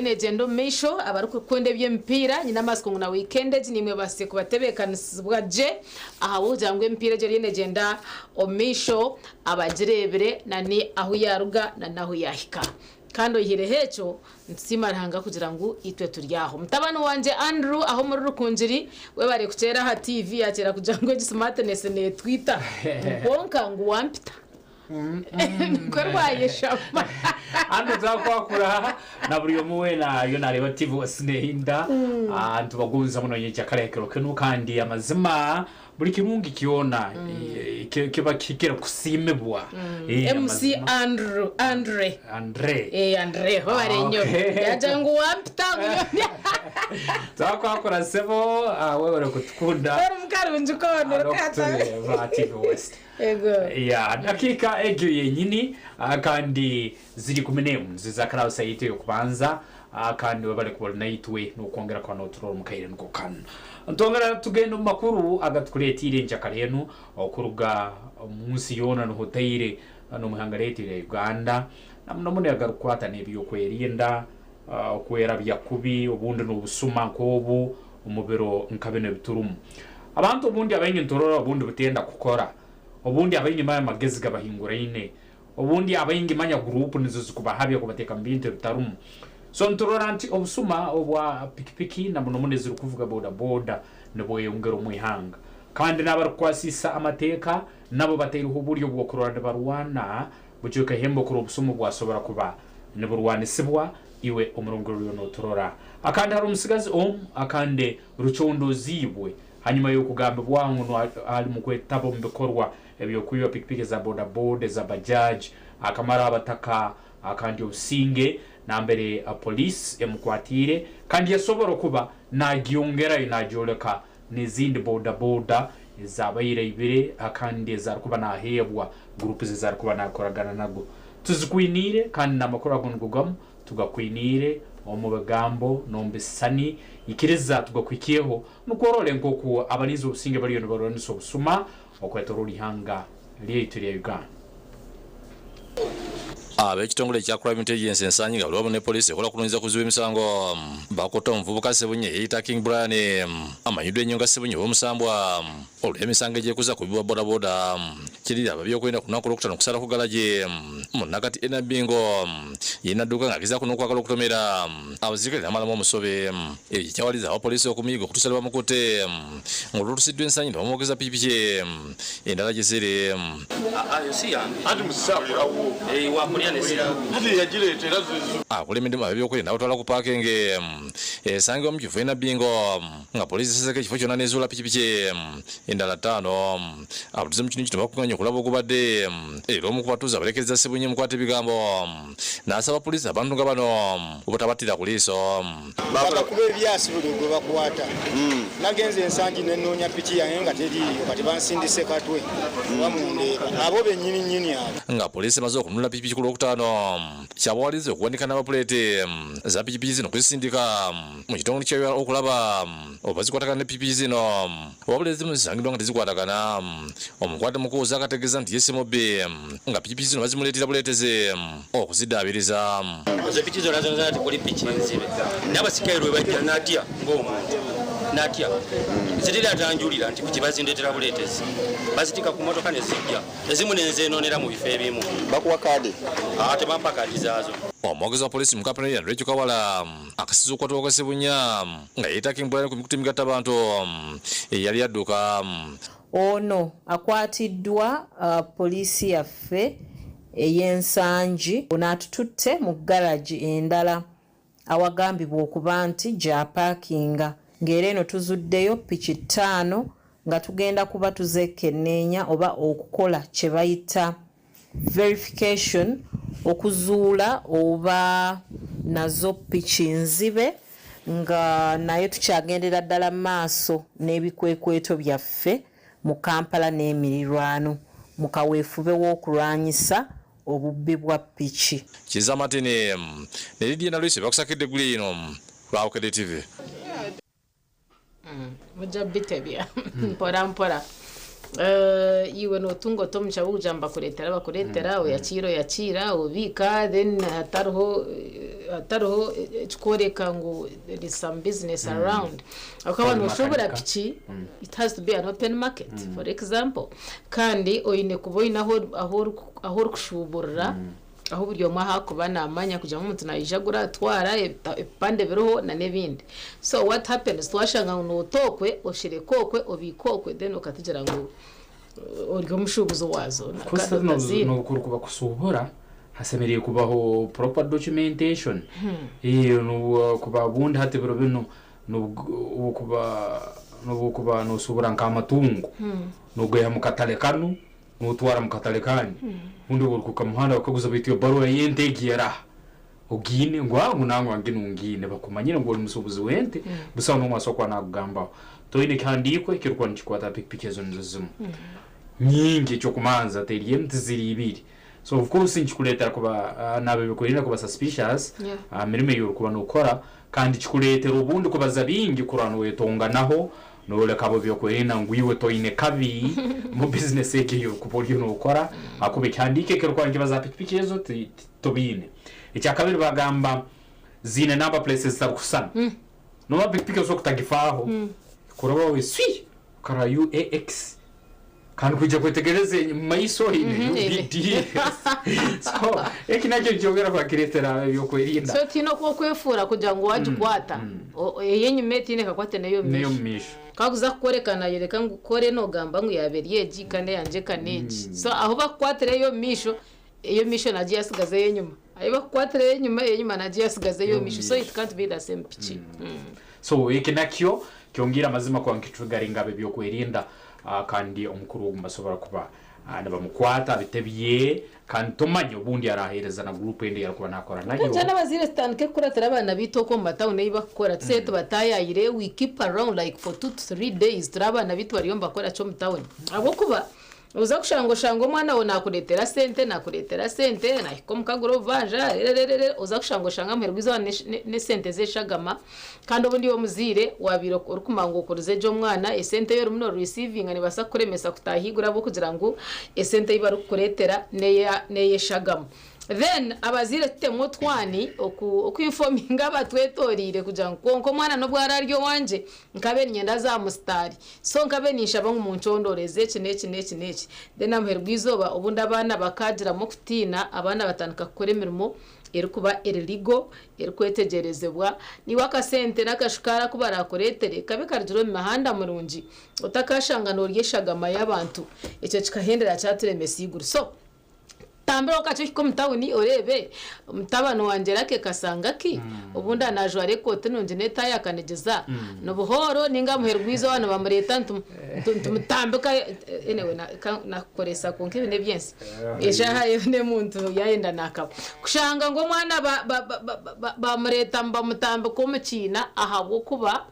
neegyenda omu maisho. Abarikukunda eby'emipiira, nyine amatsiko ngu na wiikenda egi naimwe ebaasize kubatebeekanisibwa gye ahabw'okugira ngu emipiira egi eriyo neegyenda omu maisho abagireebire na n'ahu yaaruga na n'ahu yaahika. Kandi oihireho ekyo, nitusiima Ruhanga kugira ngu itwe turi aho. Mutabani wangye Andrew aho omuri Rukungiri, webare kukyera aha TV, yakyera kugira ngu egi smartness netwita. Kwonka ngu wampita. Nikwo rwayeshama. Andrew twakwakura na buri omwe weena ariyo nareeba TV West nehinda. Nitubagonza muno nyenkya kare ekiro kinu kandi amazima Buri kirungi kyona kiba kihikire kusiimibwa. MC Andrew, Andre. Andre. Eh, Andre, webare nnyo. Yagira ngu wampita ngu Twakwakura sebo, webare kutukunda. Ori mukarungi koona orikutureeba TV West. Ego. Ya, dakiika egyo yenyini kandi ziri 11 niziza class yaitu ey'okubanza. Kandi webale kuba ori naitwe n'okwongera kuba noturora omu kaire niko kanu. Ntwongera tugenda omu makuru agatukuretiire enkyakara enu okuruga omu nsi yoona nohotaire n'omu ihanga ryaitu erya Uganda na muno muno agarukukwata n'ebyokwerinda, okwerabya kubi obundi n'obusuma nk'obu omu biro nka binu ebiturumu. Abantu obundi abaingi niturora obundi butenda kukora, obundi abaingi manya amagezi gabahinguraine. Obundi abaingi manya guruupu nizo zikubahabya kubateeka mu bintu ebitarumu. So niturora nti obusuma obwa pikipiki na muno muno ezirikuvuga boda boda nibweyongera omu ihanga. Kandi n'abarikukwasiisa amateeka nabo bataireho oburyo bw'okurora nibarwana bucweka ihembe okurora obusuma obwasobora kuba niburwanisibwa iwe omuringo oriyo noturora. Akandi hariho omusigazi omu akandi rucondoziibwe hanyuma y'okugambibwaho ngu ali mukwetaba omu bikorwa eby'okwiba pikipiki eza bodaboda, eza bajaj, akamara abataka akandi obusinge nambere police emukwatiire kandi yasobora okuba nagyongerayo nagyoleka n'ezindi bodaboda ezabaire aibire akandi ezarukuba naheebwa gurupu ze ezarukuba nakoragana nago. Tuzikwiniire kandi n'amakuru ago nigo gamu tugakwiniire omu bigambo n'omu bisisani. Ikiriza tugakuhikyeho nukwo orole nk'oku abarinzi b'obusinge bariyo nibarwanisa obusuma Okwetoroora eihanga ryaitu erya Uganda. Ab'ekitongore ekya Crime Intelligence ensangi nga bali wamu ne poliisi ekola kunoonyereza ku buzzi bw'emisango bakutte omuvubuka Ssebunnya eyeeyita King Brian amanyiddwa ennyo nga Ssebunnya ow'omusambwa olw'emisango egyekuusa ku bubbi bwa bodaboda. Kirira ab'ebyokwerinda ku lunaku Olwokutaano okusala ku galagi munnakati e Nabbingo ye nadduka ng'agezaako n'okwagala okutomera abasirikale n'amalamu omusobe ekyo ekyawaliriza abapoliisi okumuyiga okutuusa lwe bamukutte. Ng'olutusiddwa ensanyi ne bamwogeza pikipiki endala gye ziri. Akulembeddemu ab'ebyokwerinda n'abatwala ku paakingi esangibwa mu kifo e Nabbingo nga poliisi esazeko ekifo kyonna n'ezuula pikipiki endala ttaano. Abatuuze mu kitundu kino bakunganye okulaba ogubadde era omu ku batuuze abalekereza Ssebunnya emukwata ebigambo n'asaba poliisi abantu nga bano obutabattira ku liiso. Bakakuba ebyasi buli gwe bakwata. Nagenze e Nsangi ne nnoonya ppiki yange nga teriiyo kati bansindise Katwe oba mu Ndeeba. Abo bennyini nnyini abo. Nga poliisi emaze okununula pikipiki ku Lwokutaano, kyabawaliriza okuwanika namba puleeti za pikipiki zino okuzisindika mu kitongole kya ura okulaba oba zikwatagana ne pikipiki zino. Wabula ezimu zisangiddwa nga tezikwatagana. Omukwate mu kuwoza akategeeza nti ye si mubbi nga pikipiki zino bazimuleetera buleetezi okuziddaabiriza. Ezo piki zona zona zona tekuli piki nzibe n'abasikale lwe bajja natya ng'omuntu natya nze teri atanjulira nti piki bazindetera buleetezi bazitika ku motoka ne zijja ezimu ne nzeenonera mu bifo ebimu. Bakuwa kaadi? Aa tebampa kaadi zaazo. Omwogezi wa poliisi mu Kampala area Rachel Kawala akasiza okukwatibwa kwa Ssebunya nga yeetaka embwa ku mikutu emigattabantu eyali adduka. Ono akwatiddwa poliisi yaffe ey'e Nsangi. Ono atututte mu garagi endala awagambibwa okuba nti gy'apaakinga ng'era eno tuzuddeyo ppiki ttaano nga tugenda kuba tuzeekenneenya oba okukola kye bayita verification okuzuula oba nazo ppiki nzibe nga naye tukyagendera ddala mu maaso n'ebikwekweto byaffe mu Kampala n'emirirwano mu kaweefube w'okulwanyisa obubbi bwa ppiki. Kiiza Martin ne Lydia Nalweyiso bebakusakidde eggulire lino ku lwa Bukedde TV. Mujja bitebya mpora mpora. Eh, iwe notunga ota omugisha gw'okugira ngu bakureetera bakureetera, oyakiira oyakiira, obiika then hatariho eh, Hatariho ekikworeka ngu there is some business around. Ahabw'okuba waaba nooshuubura piki, it has to be an open market for example. Kandi oine kuba oine ahu orikushuuburira ahu buri omwe ahu arikuba naamanya kugira ngu omuntu naija agure atwara ebipande biriho n'ebindi. So what happens twashanga ngu noota okwe, oshereka okwe, obiika okwe then okatugira ngu ori omushuubuzi waazo kandi otaziine. N'obu kurikuba kushuubura hasemeriire kubaho proper documentation. N'obu kuba obundi hati ebiro binu n'obu okuba nooshuubura nk'amatungo, noogaiha mu katare kanu nootwara mu katare kandi. Obundi obu orikuhika omu muhanda bakakubuuza bati ebaruha y'ente egi eraha? Ogiine? Ngu aa ngu nangwa nginu ngiine. Bakumanyire ngu ori mushuubuzi w'ente, busaho n'omwe asobola kuba naakugambaho. Toine kihandiiko ekirikuba nikikwata aha pikipiki ezo nizo zimwe. Nyingi eky'okumanza teri emwe tiziri ibiri. So of course nikikureetera kuba naaba ebirikwerinda kuba suspicious aha mirimo ei orikuba nookora kandi kikureetera obundi kubaza bingi kurora noyetonganaho noyoreka ab'ebyokwerinda ngu iwe toine kabi mu bizinesi egi ei orikuba oriyo nookora ahakuba ekihandiiko ekirikuba nikibaza aha pikipiki ezo tobiine. Ekyakabiri bagamba ziine number plates ezitarikushushana. Noba pikipiki osobola kutagifaaho ekurabaho swi okarora UAX Kandi kwija kwetegereza omu maiso haine UBD. So eki nakyo nikyongera kuba kireetera eby'okwerinda. So tihaine oku okwefuura kugira ngu wagikwata ey'enyima etiine kakwate n'ey'omu N'ey'omu maisho. Ku akuza kukworeka nayoreka ngu ku oriyo nogamba ngu yaaba eri egi kandi eyangye eka n'egi. So ahu bakukwatira ey'omu maisho, ey'omu maisho nagiyo yasigaza ey'enyima. Ahu bakukwatira ey'enyima, ey'enyima nagiyo yasigaza ey'omu maisho. So it can't be the same piki. So eki nakyo kyongiire amazima kuba nikitrigaringa ab'ebyokwerinda Kandi omukuru ogu nibasobora kuba nibamukwata abitebye, kandi tomanya obundi araheereza na guruupu endi ei arikuba naakora nayo. Kwonka n'abazaire tutandike kukuratira abaana baitu okwo omu matawuni ei bakukora tuseyo tubatayayire we keep around like for 2 to 3 days turebe abaana baitu bariyo nibakora ki omu tawuni ahabw'okuba oza kushanga oshanga omwana waawe nakureetera sente nakureetera sente nahika omuka agura obubanja rererere oza kushanga oshanga amuheru gw'eizooba n'esente z'eshagama Kandi obundi iwe omuzaire waabaire orikumanya ngu okurize gye omwana, esente ei orimu noorisiivinga neebaasa kukuremesa kutaaha ahaiguru ahabw'okugira ngu esente ei barikukureetera n'ey'eshagama. Then abazaire tutemu otwani okuinfominga abatwetoreire kugira ngu kwonka omwana n'obu araarye owangye, nkabe niinyenda aze aha musitaari. So nkabe ninshaba ngu muncondooreze eki n'eki n'eki n'eki. Then aha muheru gw'eizooba obundi abaana bakaagiramu okutiina, abaana batandika kukora emirimo erikuba eri legal, erikwetegyerezibwa, naiwe akasente n'akashukaari aku baraakureetere kabe karugire omu mihanda mirungi, otakaashanga noorya eshagama y'abantu. Ekyo kikahendera kyaturemesa eiguru. So, tamburaho kakye ohike omu tawuni oreebe mutabani wangye Lucky kasanga ki, obundi naajwara ekooti nungi n'etaayi akanegyeza, ni buhooro nainga aha muheru gw'eizooba nibamureeta nitumutambika, anyway nakukoresa kwonka ebi n'eby'ensi. Eshaaha yoona omuntu yaayenda naakaba. Kushanga ngu omwana bamureeta nibamutambika omu kiina ahabw'okuba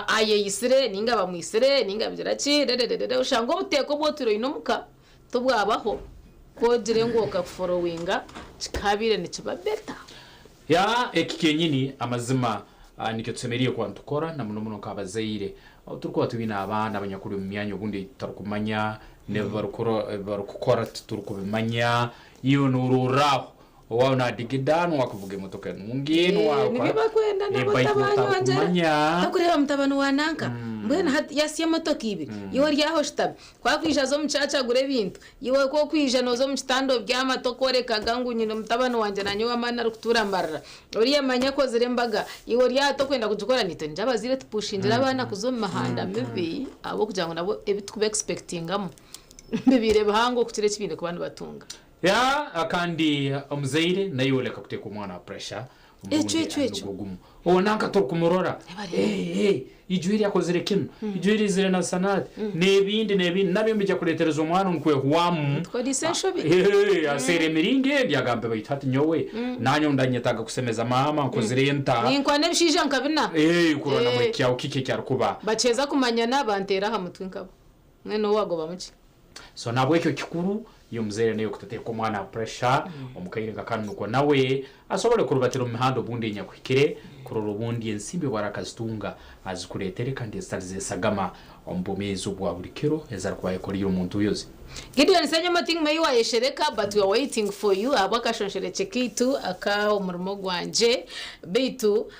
ayeyitsire nainga bamwitsire nainga bigira ki rererere oshanga obuteeka obu otwire oine omuka tibwabaho ku ogire ngu okabuforowinga kikaabaire nikiba beta. Yaa eki kyenyini amazima nikyo tusemeriire kuba nitukora na muno muno nk'abazaire obu turikuba twine abaana abanyakuri omu myanya obundi ei tutarikumanya n'ebi barikukora titurikubimanya. Iwe noororra aho owaawe naadigida n'owaakuvuga emotoka enungi Nibyo barikwenda nabo baitu otabanywongyera. otarikumanya. Tokureeba mutabani wa nanka mbwenu hati yasya emotoka ibiri iwe ori aho oshutami. Ku arikwija aza omu church agura ebintu, iwe ku orikwija nooza omu kitanda obyama tokworekaga ngu nyine mutabani wangye nanye ow'amaani arikutuura mbarara. Oriya manya akozire embaga, iwe ori aha tokwenda kugikora. Naitwe nikyo abazaire tupushingire abaana kuza omu mihanda mibi ahabw'okugira ngu nabo ebi turikuba expectingamu bibaire bihango okukira eki baine kuba nibatunga. Yeah kandi omuzaire naiwe leka kuteeka omwana aha pressure Ekyo ekyo ekyo. Nigwo gumu. Owo nanka torikumurora. Hey, hey, ijo eri akozire kinu, ijo eri aizire na sanati, n'ebindi n'ebindi nabyo nibija kureetereza omwana onu kwehwamu. Tukoreise enshobi. Hey, aseera emiringo endi agambe baitu hati nyowe nanye ndanyetaaga kusemeza maama nkozire nta. Ninkwana ebishaija nka bina. Hey, kurora namuhikyaho kiki eki arikuba. Bakyeeza kumanyana banteera aha mutwe nkabo. Mbwenu owagobamu ki? So nahabwekyo kikuru y'omuzaire n'ey'okutateeka omwana aha pressure omu kaire nka kanu nukwo nawe asobole kurubatira omu mihanda obundi enyakuhikire kurora obundi ensimbi obu arakazitunga azikureetere kandi ezitari z'esagama omu bwomeezi obwa buri kiro ezi arikuba ayekoriire omu ntuuyo ze. Gideon Ssenyomo Tingma ei wayeshereka but we are waiting for you ahabw'akashonsherekye kaitu aka omurimo gwangye beitu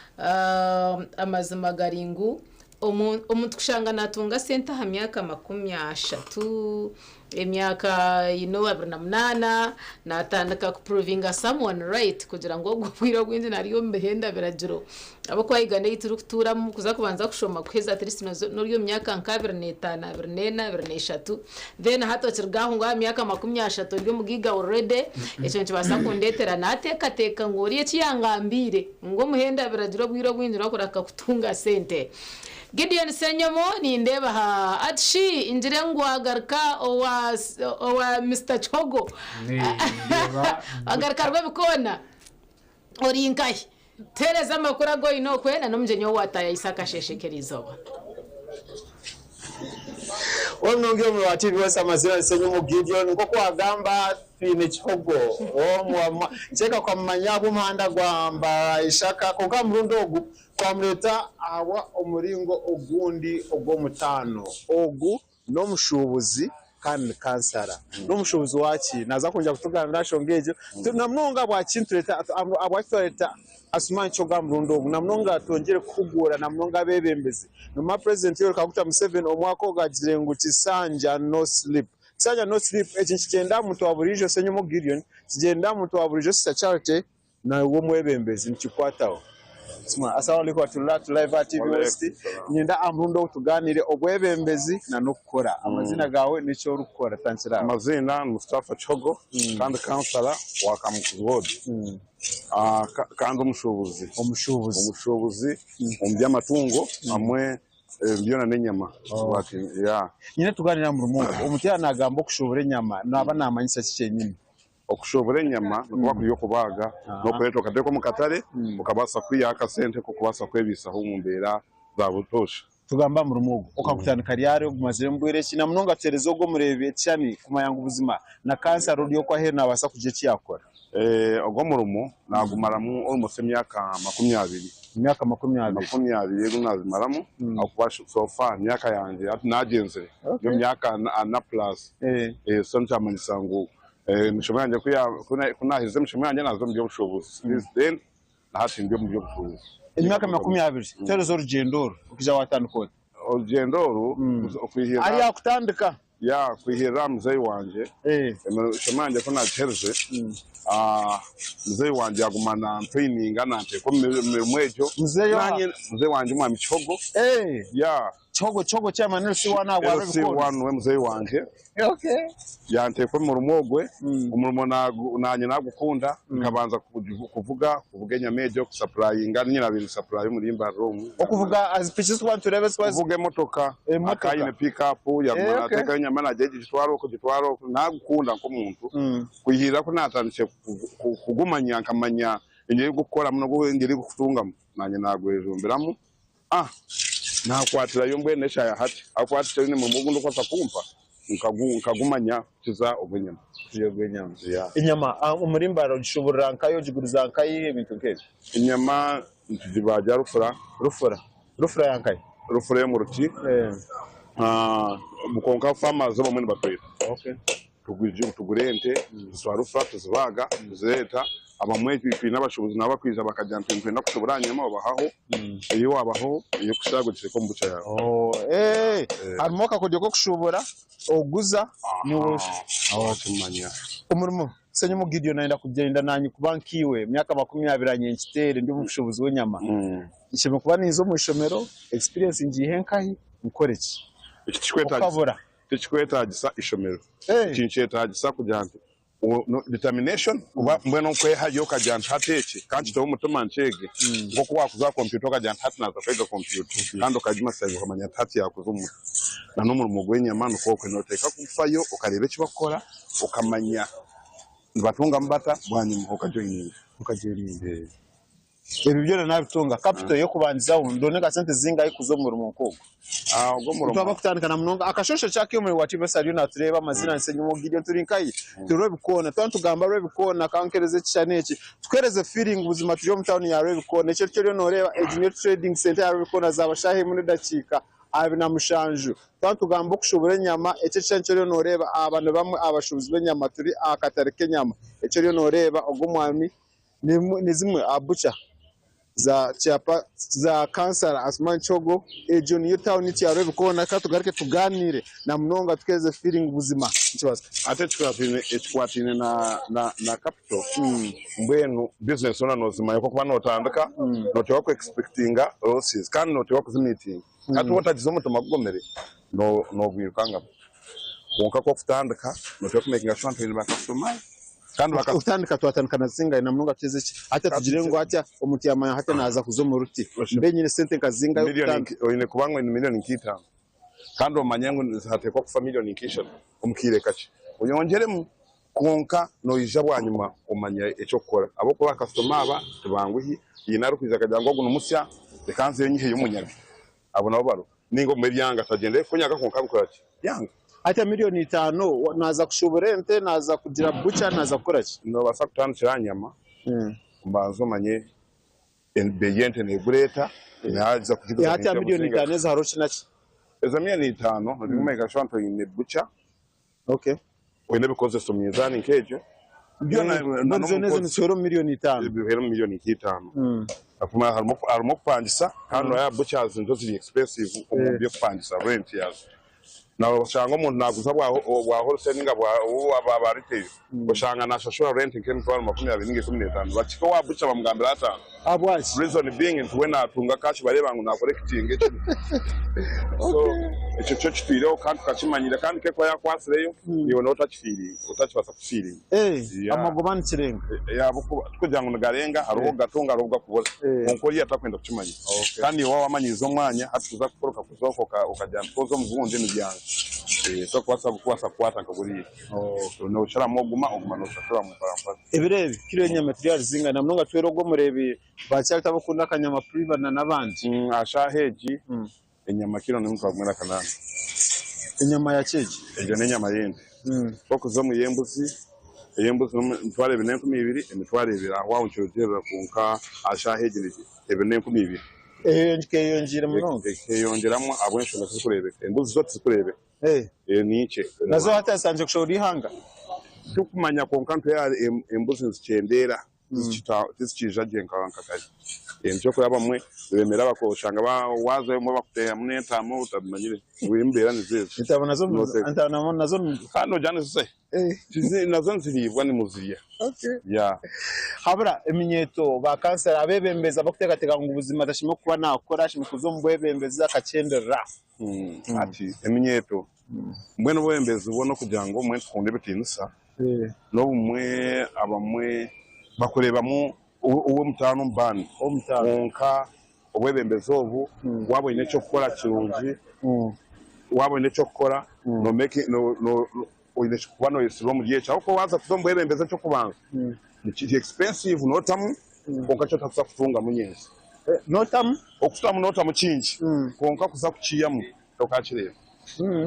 amazima gari ngu Omuntu kushanga natunga sente aha myaka 30, emyaka you know 28, natandika ku provinga someone right kugira ngu obwo obwire obwingi nari omu bihenda biragiro. Ahabw'okuba Uganda ei turikutuuramu kuza kubanza kushoma kuheza at least nori omu myaka nka 25, 24, 23 then hati okiruga aho ngu aha myaka 30 ori omugaiga already, ekyo nikibaasa kundeetera naateekateeka ngu oriya eki yangambiire. Ngu omuhendo biragiro obwire obwingi n'okuraka kutunga sente. Gideon Ssenyomo nindeeba aha ati shi ngire ngu agaruka owa owa Mister Kihogo Nindeeba agaruka Rwebikoona ori nkahi? Tuheereze amakuru agu oine okwe na n'omugyenyi ou waataayaayise akasheeshe k'eriizooba. Omurungi omwe wa TV West amazina ni Ssenyomo Gideon nk'oku wagamba Twine Kihogo Nkyeka kwamumanya ahabw'omuhanda gwa Mbarara Ishaka kwonka aha murundi ogu twamureeta ahabwa omuringo ogundi ogw'omutaano. Ogu n'omushuubuzi kandi ni kansara. N'omushuubuzi waki? Naaza kwongyera kutugambira aha nshonga egyo. Na munonga ahabwaki nitureeta ahabwaki twareeta Asuman Kyoga aha murundi ogu na munonga twongyere kuhuguura na munonga abeebembezi. Noomanya Purezidenti Yoweri Kaguta Museveni omwaka ogu agizire ngu Kisanja no sleep. Kisanja no sleep eki nikigyenda aha muntu wa buriijo Ssenyomo Gideon, kigyenda aha muntu wa buriijo Sister Charity naiwe omwebembezi nikikukwataho. Assalamu alaikum warahmatullah turi live aha TV West niinyenda aha murundi ogu tugaaniire obwebembezi na n'okukora. Amaziina gaawe n'eki orikukora tutandikire aho. Amaziina ni Mustafa Kihogo kandi kansara wa Kamukuzi ward kandi omushuubuzi. Omushuubuzi. Omushuubuzi omu by'amatungo hamwe Byona n'enyama. Yeah. Nyine tuganire aha murimo ogu. Omuntu yaaba naagamba okushuubura enyama naaba naamanyisa ki kyenyini? Okushuubura enyama nikuba kuri okubaaga n'okureeta okateeka omu katare okabaasa kwihaho akasente k'okubaasa kwebiisaho omu mbeera za butoosha. Tugambe aha murimo ogu. Okagutandika ryari? Ogumaziremu bwire ki? Na munonga tuheereze ogwo omureebi ekishushani kumanya ngu buzima na kansara ori okwo aheeru naabaasa kugira eki yaakora. Ogwo omurimo naagumaramu almost emyaka 20. Emyaka 20. 20 egu naazimaramu ahabw'okuba so far emyaka yangye hati naagyenzire ndi omu myaka ana plus. So nikyamanyisa ngu emishomo yangye ku naaherize emishomo yangye naaza omu by'obushuubuzi since then na hati ndi omu by'obushuubuzi. Emyaka 20, tuheereze orugyendo oru okaija waatandika ota? Orugyendo oru okwihirira. Ari aha kutandika. Ya kwihirira aha muzeeyi wangye, emishomo yangye ku naagiherize, muzeeyi wangye yaguma nantureyininga nanteeka omu mirimo egyo. Muzeeyi oha? Muzeeyi wangye Omwami Kihogo. Ya. Kihogo, Kihogo chairman LC1 ahabwa LC Rwebikondo. one niwe muzeeyi wangye. Okay. Yanteeka omu murimo ogwe, omurimo naanye nagukunda, nkabanza kuvuga, kuvuga enyama egyo, kusapurayinga, niinye naabaire nsapuraya omuri Mbarara omu. Okuvuga as piki ezitukuba nitureeba ezikuba Kuvuga emotoka, Emotoka. akaba aine pick up, yaguma naateekayo enyama naagira egi gitware oku, gitware oku, nagukunda nk'omuntu. Kwihirira ku naatandikire kugumanya nkamanya engeri y'ogukukoramu n'engeri y'ogukutungamu, naanye naagwejumbiramu. Ah! Naakwatirayo mbwenu eshaaha hati, ahabw'okuba hati tihaine murimo ogundi orikubaasa kumpa nkagumanya kukiza ogw'enyama. Kukiza ogw'enyama. Yeah. Enyama omuri Mbarara ogishuuburira nkahi, ogiguriza nkahi, ebintu nk'ebyo? Enyama nitugibaaga Rufura. Rufura. Rufura ya nkahi? Rufura ey'omu ruti. Kwonka farmers abamwe nibatweta. Okay. Tugura ente, tuzitwara Rufura tuzibaaga, tuzireeta. Abamwe twine abashuubuzi nabo bakwija bakagira ngu nitwenda kushubura aha nyama obahaho, ei waabahaho ey'okushaaga ogiteeka omu bukya yaawe. Harimu akakodyo k'okushuubura, oguza niiwe. Wakimanya. Omurimo, Ssenyomo Gideon nayenda kugyenda naanye kuba nkaiwe, emyaka 20 naanye nkiteere ndi omushuubuzi w'enyama. Nshemereire kuba ninza omu ishomero, experience ngiihe nkahi, nkore ki? Okabura. Tikikwetaagisa ishomero. Eki nikyetaagisa kugira nti determination oba mbwenu okwehayo okagira nti hati eki ka nkiteho omutima nkyege. Nk'oku waakuza aha kompyuta okagira nti hati naaza kwega kompyuta kandi okagimasitaringa okamanya nti hati yaakuza omu mutwe. Na n'omurimo gw'enyama nikwo okwe, nooteekwa kufayo okareeba eki barikukora okamanya nibatungamu bata bwanyima okajoyininga. Okajoyininga. Ebyo byona nabitunga capital y'okubandizaho ndonde nka sente zingahi kuza omu murimo nk'ogwo? Ogwo omurimo. Twaba kutandika na munonga akashosho kyaka omuri wa TV ariyo natureeba amazina ni Ssenyonga Gideon turi nkahi? Turi Rwebikoona twaba nitugamba Rwebikoona kankereze ekishushani eki tukuhereze feeling buzima turi omu town ya Rwebikoona eki eki oriyo noreeba egi niyo trading centre ya Rwebikoona zaaba shaaha emwe n'edakiika 27 twaba nitugamba okushubura enyama eki ekishushani eki oriyo noreeba aba nibamwe aha bashubuzi b'enyama turi aha katare k'enyama eki oriyo noreeba ogu omwami Ni zimwe aha bukya za kyapa za kansara Asuman Kyogo. Egyo niyo tawuni ya Rwebikoona. Ka tugaruke tugaaniire na munonga tukeeze feeling buzima nikibaasika. Ate ekikwataine na capital mbwenu business yoona nozimanya ku orikuba notandika noteekwa ku expectinga losses kandi noteekwa kuzimitinga. Hati waaba otagize omutima gugumire nogwirukangamu. Kwonka ku orikutandika noteekwa kumekinga sure nti oine ba kasitoma kandi ba kasitoma. Okutandika twatandika na zingahi na munonga tugyeze ki? Hati tugire ngu hatya omuntu yamanya hati naaza kuza omu ruti mbe nyine sente nka zingahi okutandika? Oine kuba ngu oine miriyoni nka itaano kandi omanye ngu nihateekwa kufa miriyoni nka ishatu omu kaire kakye oyongyeremu kwonka noija bwanyima omanya eky'okukora ahabw'okuba bakasitoma aba tibanguhi haine arikwija akagira ngu ogu ni musya reka nzeyo nyiheyo munyage abo nabo bariho Ninga obumwe byanga tagyendeyo kunyaga kwonka abikora ki? Byanga. Hati miriyoni itaano naaza kushuubura ente, naaza kugira bukya, naaza kukora ki? Noobaasa kutandikira aha nyama, obanze omanye ebeeyi y'ente neegura eta, naaza kugiguza Hati aha miriyoni itaano ezo hariho ki na ki? Ezo miriyoni itaano noija kumanya nti oine bukya, oine ebikozeso minzaani nk'egyo, byona Mbwenu zoona ezo nizihwera omu miriyoni itaano? Nibihwera omu miriyoni nk'itaano. Harimu okupangisa kandi noreeba butchers nizo ziri expensive omu by'okupangisa rent yaazo. Noshanga omuntu naguza bwa wholesale ninga bwa retail oshanga nashashura rent nk'emitwaro 20 ninga 15 bakihika owa butcher bamugambira ataano. Ahabwaki? Reason being nti we natunga cash bareeba ngu nakora ekitinga eki. So ekyo kyo kitwireho kandi tukakimanyira kandi kekuba yakwasireyo iwe noba otakifiiringa otakibaasa kukifiiringa. Yeah. Amagoba nikirenga. Ahabw'okuba tikugira ngu nigarenga hariho obu gatunga hariho obu gakubura kwonka oriya takwenda kukimanya kandi iwe waaba wamanyiize omwanya hati kuza kukora okakuza okwo okagira nti kooza omu gundi nibyanga tokubaasa kubaasa kukwata nka buriya nosharamu oguma oguma noshashuramu mpora mpora. Ebiro ebi kiro enyama turi ahari zingana na munonga twera ogwo omureebi ba Charity abakunda akanyama Priva na n'abandi. Aha shaaha egi enyama kiro n'emitwaro 18. Enyama ya ki egi? Egyo n'enyama y'ente. Ku orikuza omu y'embuzi, ey'embuzi n'emitwaro 2200, 2000 aho aho nikirugiirira kwonka aha shaaha egi 2200. Ekeyongiire munonga? Ekeyongyeramu ahabw'enshonga tizikureebeka. Embuzi zo tizikureebeka. Ni nkye. Nazo hati zitandikire kushohora eihanga? Tikumanya kwonka nitureeba embuzi nizikyendeera tizikiija gye nka kare. Nikyo orikureeba abamwe nibemera oshanga waazayo obumwe bakuteeramu n'entaama otabimanyire ngu embeera nizo ezo. Entaama nazo Kandi noogira nizizahi? Nazo niziriibwa nimuzirya. Habura eminyeeto, ba kansara, abeebembezi abarikuteekateeka ngu buzima tashemereire kuba naakora, ashemereire kuza omu bwebembezi akakyenderera. Hati eminyeeto mbwenu obwebembezi bwo n'okugira ngu obumwe nitukunde ebitiinisa n'obumwe abamwe bakureebamu ow'omutaano omu bandi kwonka obwebembezi obu waaba oine eky'okukora kirungi waaba oine eky'okukora oine kuba nooyesiba omuri ekyo ahabw'okuba waaza kuza omu bwebembezi eky'okubanza kiri expensive nootamu kwonka eki otarikuza kutungamu nyentsya. Nootamu? Okutamu nootamu kingi kwonka kuza kukiihamu tokaakireeba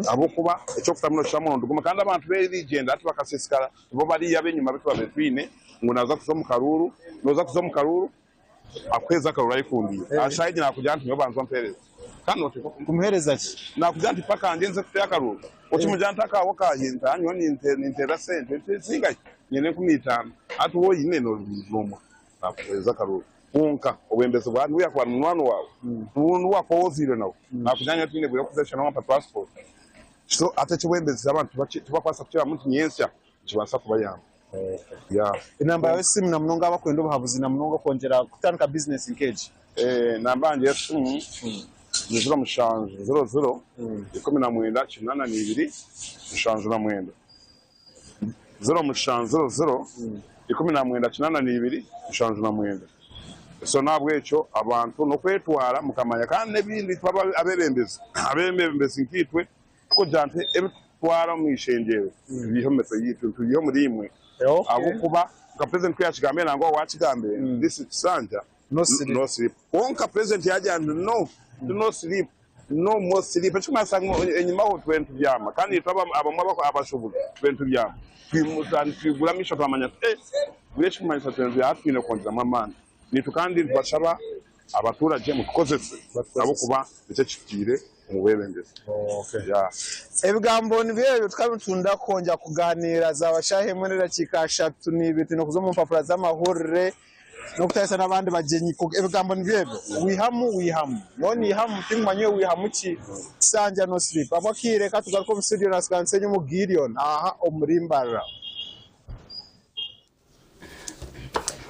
ahabw'okuba eky'okutamu nookitamu murundi gumwe kandi abantu b'erigyenda hati bakasiisikara tibo bariya ab'enyima abu twabaire twine ngu naaza kuza omu karuuru, nooza kuza omu karuuru akuheereze akaruuru ayekundiire. Aha shaaha egi naakugira nti nyowe banza ompeereze kandi nooteekwa kumuheereza ki? Naakugira nti mpa akangye nze kuteera akaruuru, okimugira nti akaawe okaahi nti nyowe ninteera sente nti zingahi? Nyine 5000 hati waaba oine noomuha naakuheereza akaruuru. Kwonka obwembezi bwa n'obu yaakuba ari munywani waawe, n'obu waakuba ozairwe nawe, naakugira nyowe tinyine bwire bw'okuza shana wampa transport. So hati eky'obwembezi abantu tibakubaasa kukiramu nti nyentsya nikibaasa kubayamba. Yeah. Enamba yaawe y'esimu na munonga abakwenda obuhabuzi na munonga okwongyera kutandika bizinesi nk'egi. Enamba yangye y'esimu ni 07 00 19 82 79. 07 00 19 82 79. So n'ahabw'ekyo abantu n'okwetwara mukamanya kandi n'ebindi itwe abeebembezi, abeebembezi nkaitwe tikugira nti ebi tutwara omu ishengyero tubiihe omu mitwe yaitu, nitubiiha omuri imwe ahabw'okuba nka purezidenti ku yaakigambire nangwa waakigambire, this Kisanja. No sleep. No sleep. Kwonka president yagira nti no, ti no sleep, no more sleep. Ekikumanyisa ngu enyimaho tube nitubyama kandi itwe abamwe abashubuzi tube nitubyama. Twigura amaisho twamanya nti eh, buriya ekikumanyisa tube nitubyama hati twine kwongyeramu amaani. Naitwe kandi nitubashaba abaturagye mutukozese ahabw'okuba nikyo ekituteire omu bwebembezi. Yeah. Ebigambo nibyo ebyo tukaba nitunda kwongyera kugaaniira zaaba shaaha emwe n'edakiika ashatu n'ibiri twine kuza omu mpapura z'amahurire n'okutaatsya n'abandi bagyenyi. Ebigambo nibyo ebyo wihamu wihamu nyowe niihamu tinkumanya iwe wihamu ki Kisanja no sleep. Ahabw'akaire ka tugaruke omu studio na Nsenyomo Gideon aha omuri Mbarara.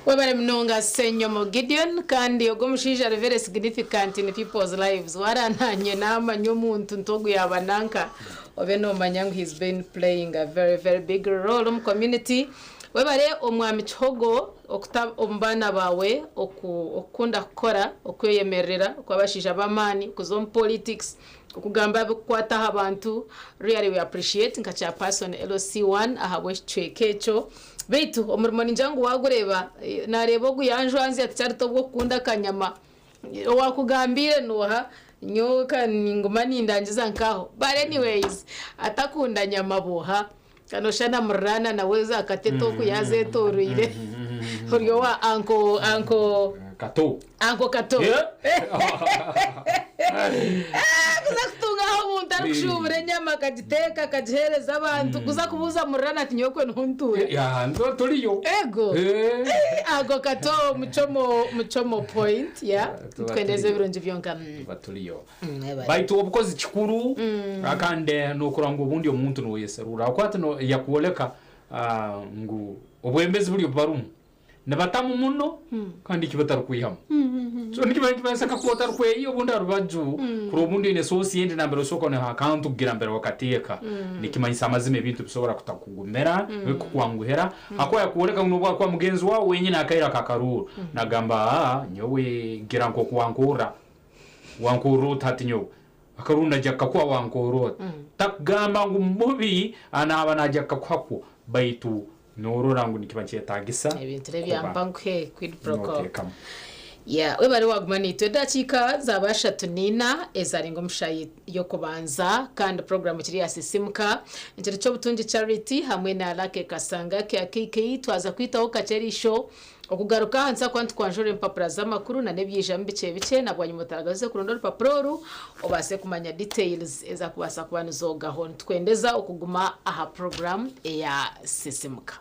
Webare munonga Ssenyomo Gideon kandi ogu omushaija ari very significant in people's lives warananye namanya omuntu nti ogu yaba nanka obe nomanya ngu he's been playing a very very big role omu community Webare omwami Kihogo okuta omu baana baawe okukunda kukora, okweyemererera, okuba abashaija b'amaani, okuza omu politics, okugamba ebirikukwata aha bantu, really we appreciate nka chairperson LC1 ahabw'ekicweka ekyo. Beitu omurimo ningira ngu waagureeba, naareeba ogu yanjwanzya tikyarita obw'okukunda akanyama. Owaakugambiire nooha? Nyowe ka ninguma nindangiza nk'aho. But anyways, atakunda nyama booha? Ka noshusha na muriraana nawe za katete oku yazeetooroire. Ori owa uncle, uncle. Kato. Uncle Kato. Kuza kutungaho omuntu arikushuubura enyama akagiteeka akagiheereza abantu, kuza kubuuza muriraana ati nyowe kwe niho ntuura. Ya, turiyo. Ego. Uncle Kato Muchomo, Muchomo point, yeah. Tuba Nitwendeza turiyo. ebirungi byonka. Tuba turiyo. Mwebare. Baitu obukozi kikuru kandi nokurora ngu obundi omuntu noyeserura ahakuba hati yakworeka ngu obwembezi buri obubarumu nibatamu muno kandi eki batarikwihamu. So nikiba nikibaasa kakuba otarikweyiha obundi aha rubaju kurora obundi oine source endi nambere osobola kuba noiha akantu kugira mbere wakateeka nikimanyisa amazima ebintu bisobora kutakugumira kukwanguhira ahakuba yakworeka ngu nobu akuba mugenzi waawe wenyini akaire aka akaruuru nagamba aa nyowe gira nkoku wankorra. Wankorra ota hati nyowe? Akaruuru naija kukakuha wankorra ota? Takugamba ngu mubi, naaba naija kukakuha kwo, baitu noorora ngu nikiba nikyetaagisa Ebintu kuba n'ebyampa nkuhe quid pro quo. nooteekamu. Yeah, webare waguma naitwe edakiika zaaba ashatu n'ina ezarenga omu shaaha y'okubanza kandi puroguramu ekiri ya Sisimuka ekiro ky'obutungi Charity hamwe na Lucky Kasanga KK twaza kwitaho kakye eriisho Okugaruka aha nsi ahakuba nitukwanjurira empapura z'amakuru na n'ebyijamu bikye bikye na bwanyima otaragaruze kuronda orupapura oru obaase kumanya details ezakubaasa kuba nizoogaho. Nitukwendeza okuguma aha program eya Sisimuka.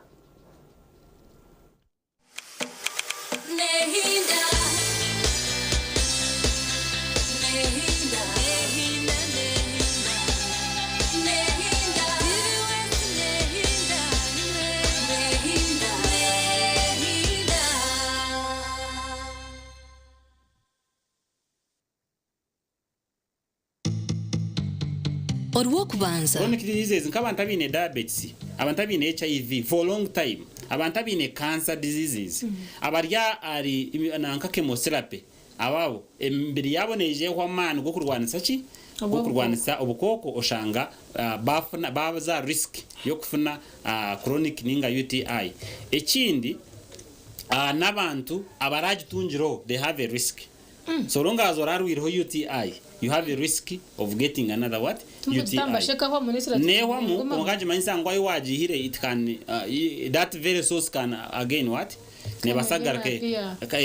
Orw'okubanza. Chronic diseases nk'abantu abaine diabetes, abantu abaine HIV for long time, abantu abaine cancer diseases, abari ahari nanka chemotherapy, abo abo emibiri yaabo neija ehwa amaani g'okurwanisa ki? G'okurwanisa obukooko oshanga baafuna baaza aha risk y'okufuna chronic ninga UTI. Ekindi n'abantu abaraagitungireho they have a risk. So long as oraarwireho UTI, you have a risk of getting another what? UTI. Neehwamu kwonka nikimanyisa ngu ahu waagiihire it can that very source can again what? Neebaasa kugaruka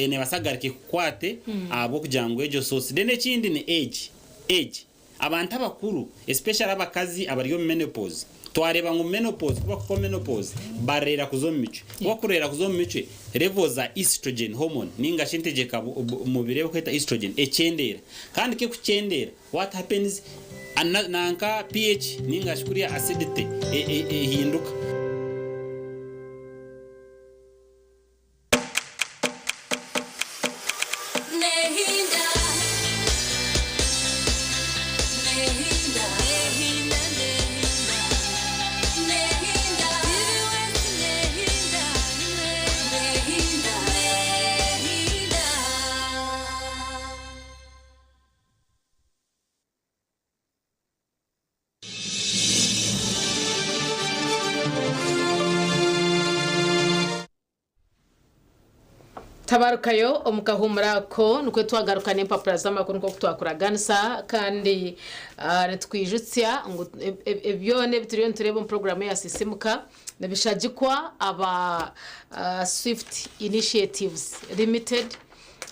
neebaasa kugaruka ekukwate ahabw'okugira ngu egyo source. Then ekindi ni age, age. Abantu abakuru especially abakazi abari omu menopause, twareeba ngu menopause ku bakuhika omu menopause bareera kuza omu micwe. Ku bakureera kuza omu micwe, levels za estrogen hormone ninga shi entegyeka mubiri ei barikweta estrogen ekyendeera. Kandi ku ekukyendeera what happens nanka PH ninga shi kuriya acidity ehinduka. Tabarukayo omu kahuumuro ako nikwo twagaruka n'empapura z'amakuru nk'oku twakuraganisa kandi nitukwijutsya ngu byona ebi turiyo nitureeba omu puroguraamu eya Sisiimuka nibishagikwa aba Swift Initiatives Limited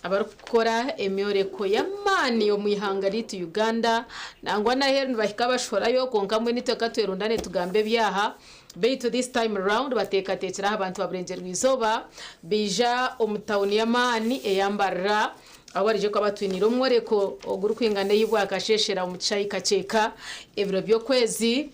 abarikukora emyoreko y'amaani omu ihanga ryaitu Uganda nangwa n'aheeru nibahika bashohorayo kwonka mbwenu itwe ka twerundane tugambe ebyaha. Beitu this time round bateekateekire aha bantu ba Burengyerwa Izooba baija omu tauni y'amaani eya Mbarara ahu baraije kuba batwiniire omworeko ogurikwingana ei bwakasheeshera omu kishaayi Kakyeka ebiro by'okwezi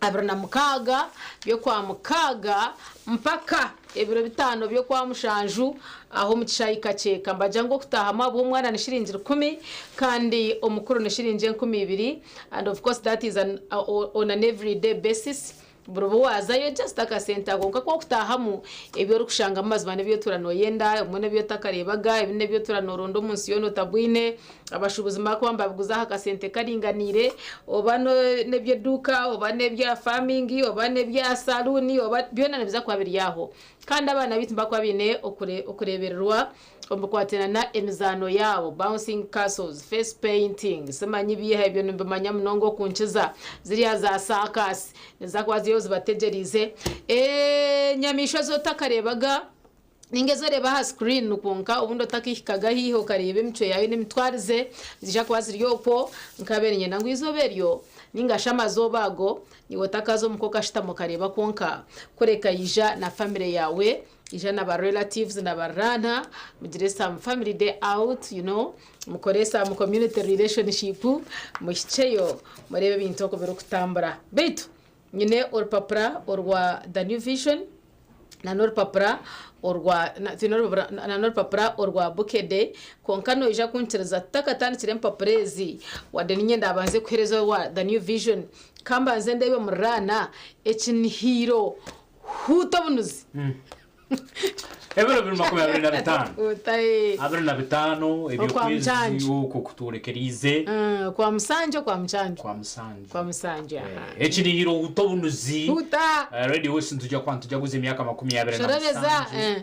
26 by'Okwamukaaga mpaka ebiro bitaano by'Okwamushanju aho omu kishaayi Kakyeka. Nibagira ngu okutaahamu ahabw'omwana ni shiringi rukumi kandi omukuru ni shiringi 2000 and of course that is an on an everyday basis. Buri obu waazayo just akasente ako kwonka ku orikutaahamu ebi orikushangamu mazima n'ebi otuura nooyenda, ebimwe n'ebi otakareebaga, ebindi n'ebi otuura nooronda omu nsi yoona otabwine. Abashuubuzi nibakuba nibabiguza aha kasente karinganiire, oba n'eby'eduuka, oba n'ebya faamingi, oba n'ebya saluuni, oba byona nibiza kuba biri aho. Kandi abaana baitu nibakuba baine okureebererwa omu bikwatirana emizaano yaabo, bouncing castles, face painting, simanyi biiha ebyo nimbimanya munonga okunkiza, ziriya za circus niziza kuba ziriyo zibategyereize. Enyamaishwa ezi otakareebaga ninga ezi oreeba aha screen kwonka obundi otakahikaga haihi okareeba emicwe yaayo n'emitwarize niziija kuba ziri okwo. Nkabaire niinyenda ngu eizooba eryo ninga shi amazooba ago niiwe otakaza omuka okashutama okareeba kwonka kureka ija na family yaawe. Ija na ba relatives na bariraana mugire some family day out you know mukore some community relationship muhikyeyo mureebe ebintu oku birikutambura. Beitu nyine orupapura orwa The New Vision na n'orupapura orwa twine orupapura na n'orupapura orwa Bukedde kwonka noija kunkiriza tutakatandikire empapura ezi wadde niinye ndaabanze kuheereza orwa The New Vision kambanze ndeebe muriraana ekinihiiro Huuta obunuzi. Ebiro biri 25. Huuta ee. 25 Okwa eby'okwezi Mucanju. oku okuturekeriize. Kwa Musanje okwa Mucanju? Kwa Musanju. Kwa Musanje aha. Ekirihiro huuta obunuzi. Huuta. Radio West nituja kuba nitujaguza emyaka makumi abiri na Shorobeza. musanju.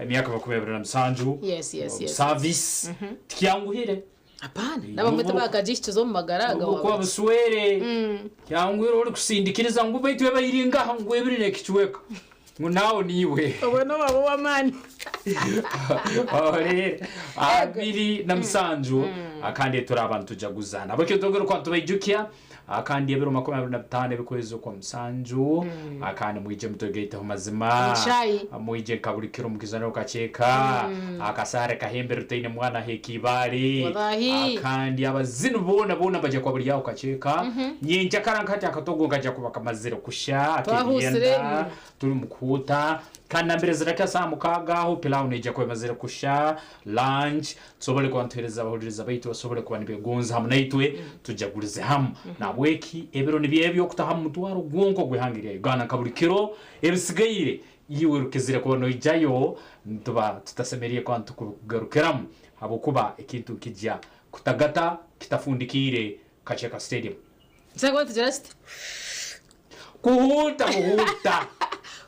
Emyaka 27. Yes, yes, yes. Service. Tikyanguhire. Apana. N'abamwe tibakagihikiza omu magara aga Nubwo kuba wabaki. buswere kyanguhire orikusindikiriza ngu beitu ebaire nkaha ngu ebiri nekicweka ngu naawe niiwe. Obwo nobaba ow'amaani. Ore 27 kandi turaaba nitujaguza nabwekyo nitwongera okuba nitubaijukya kandi ebiro 25 eby'okwezi okwa musanju kandi mwije mutwegaiteho mazima Omu kishaayi. mwije nka buri kiro mukizaniro kakyeka akasaare kahembere rutaine mwana aheeka ibaare Wallahi. kandi abazini boona boona baija kuba bari aho kakyeka nyenkyakara nkati akatogo nkaija kuba kamazire kusha Twahuusire. ak'ebyenda turi mu kuhuuta kandi nambere zirahika saaha mukaaga aho pilau neija kuba emazire kusha lunch tusobole kuba nituheereza abahuririza baitu basobole kuba nibegonza hamu naitwe tujagurize hamu nahabweki ebiro nibyo ebi okutaha mu mutwaro gwonka ogw'ihanga erya Uganda nka buri kiro ebisigaire iwe rukizire kuba noijayo nituba tutasemeriire kuba nitukugarukiramu habwokuba ekintu nikija kutagata kitafundikiire Kakyeka Stadium. Nituza kuba nitugira tuti. Kuhuuta buhuuta.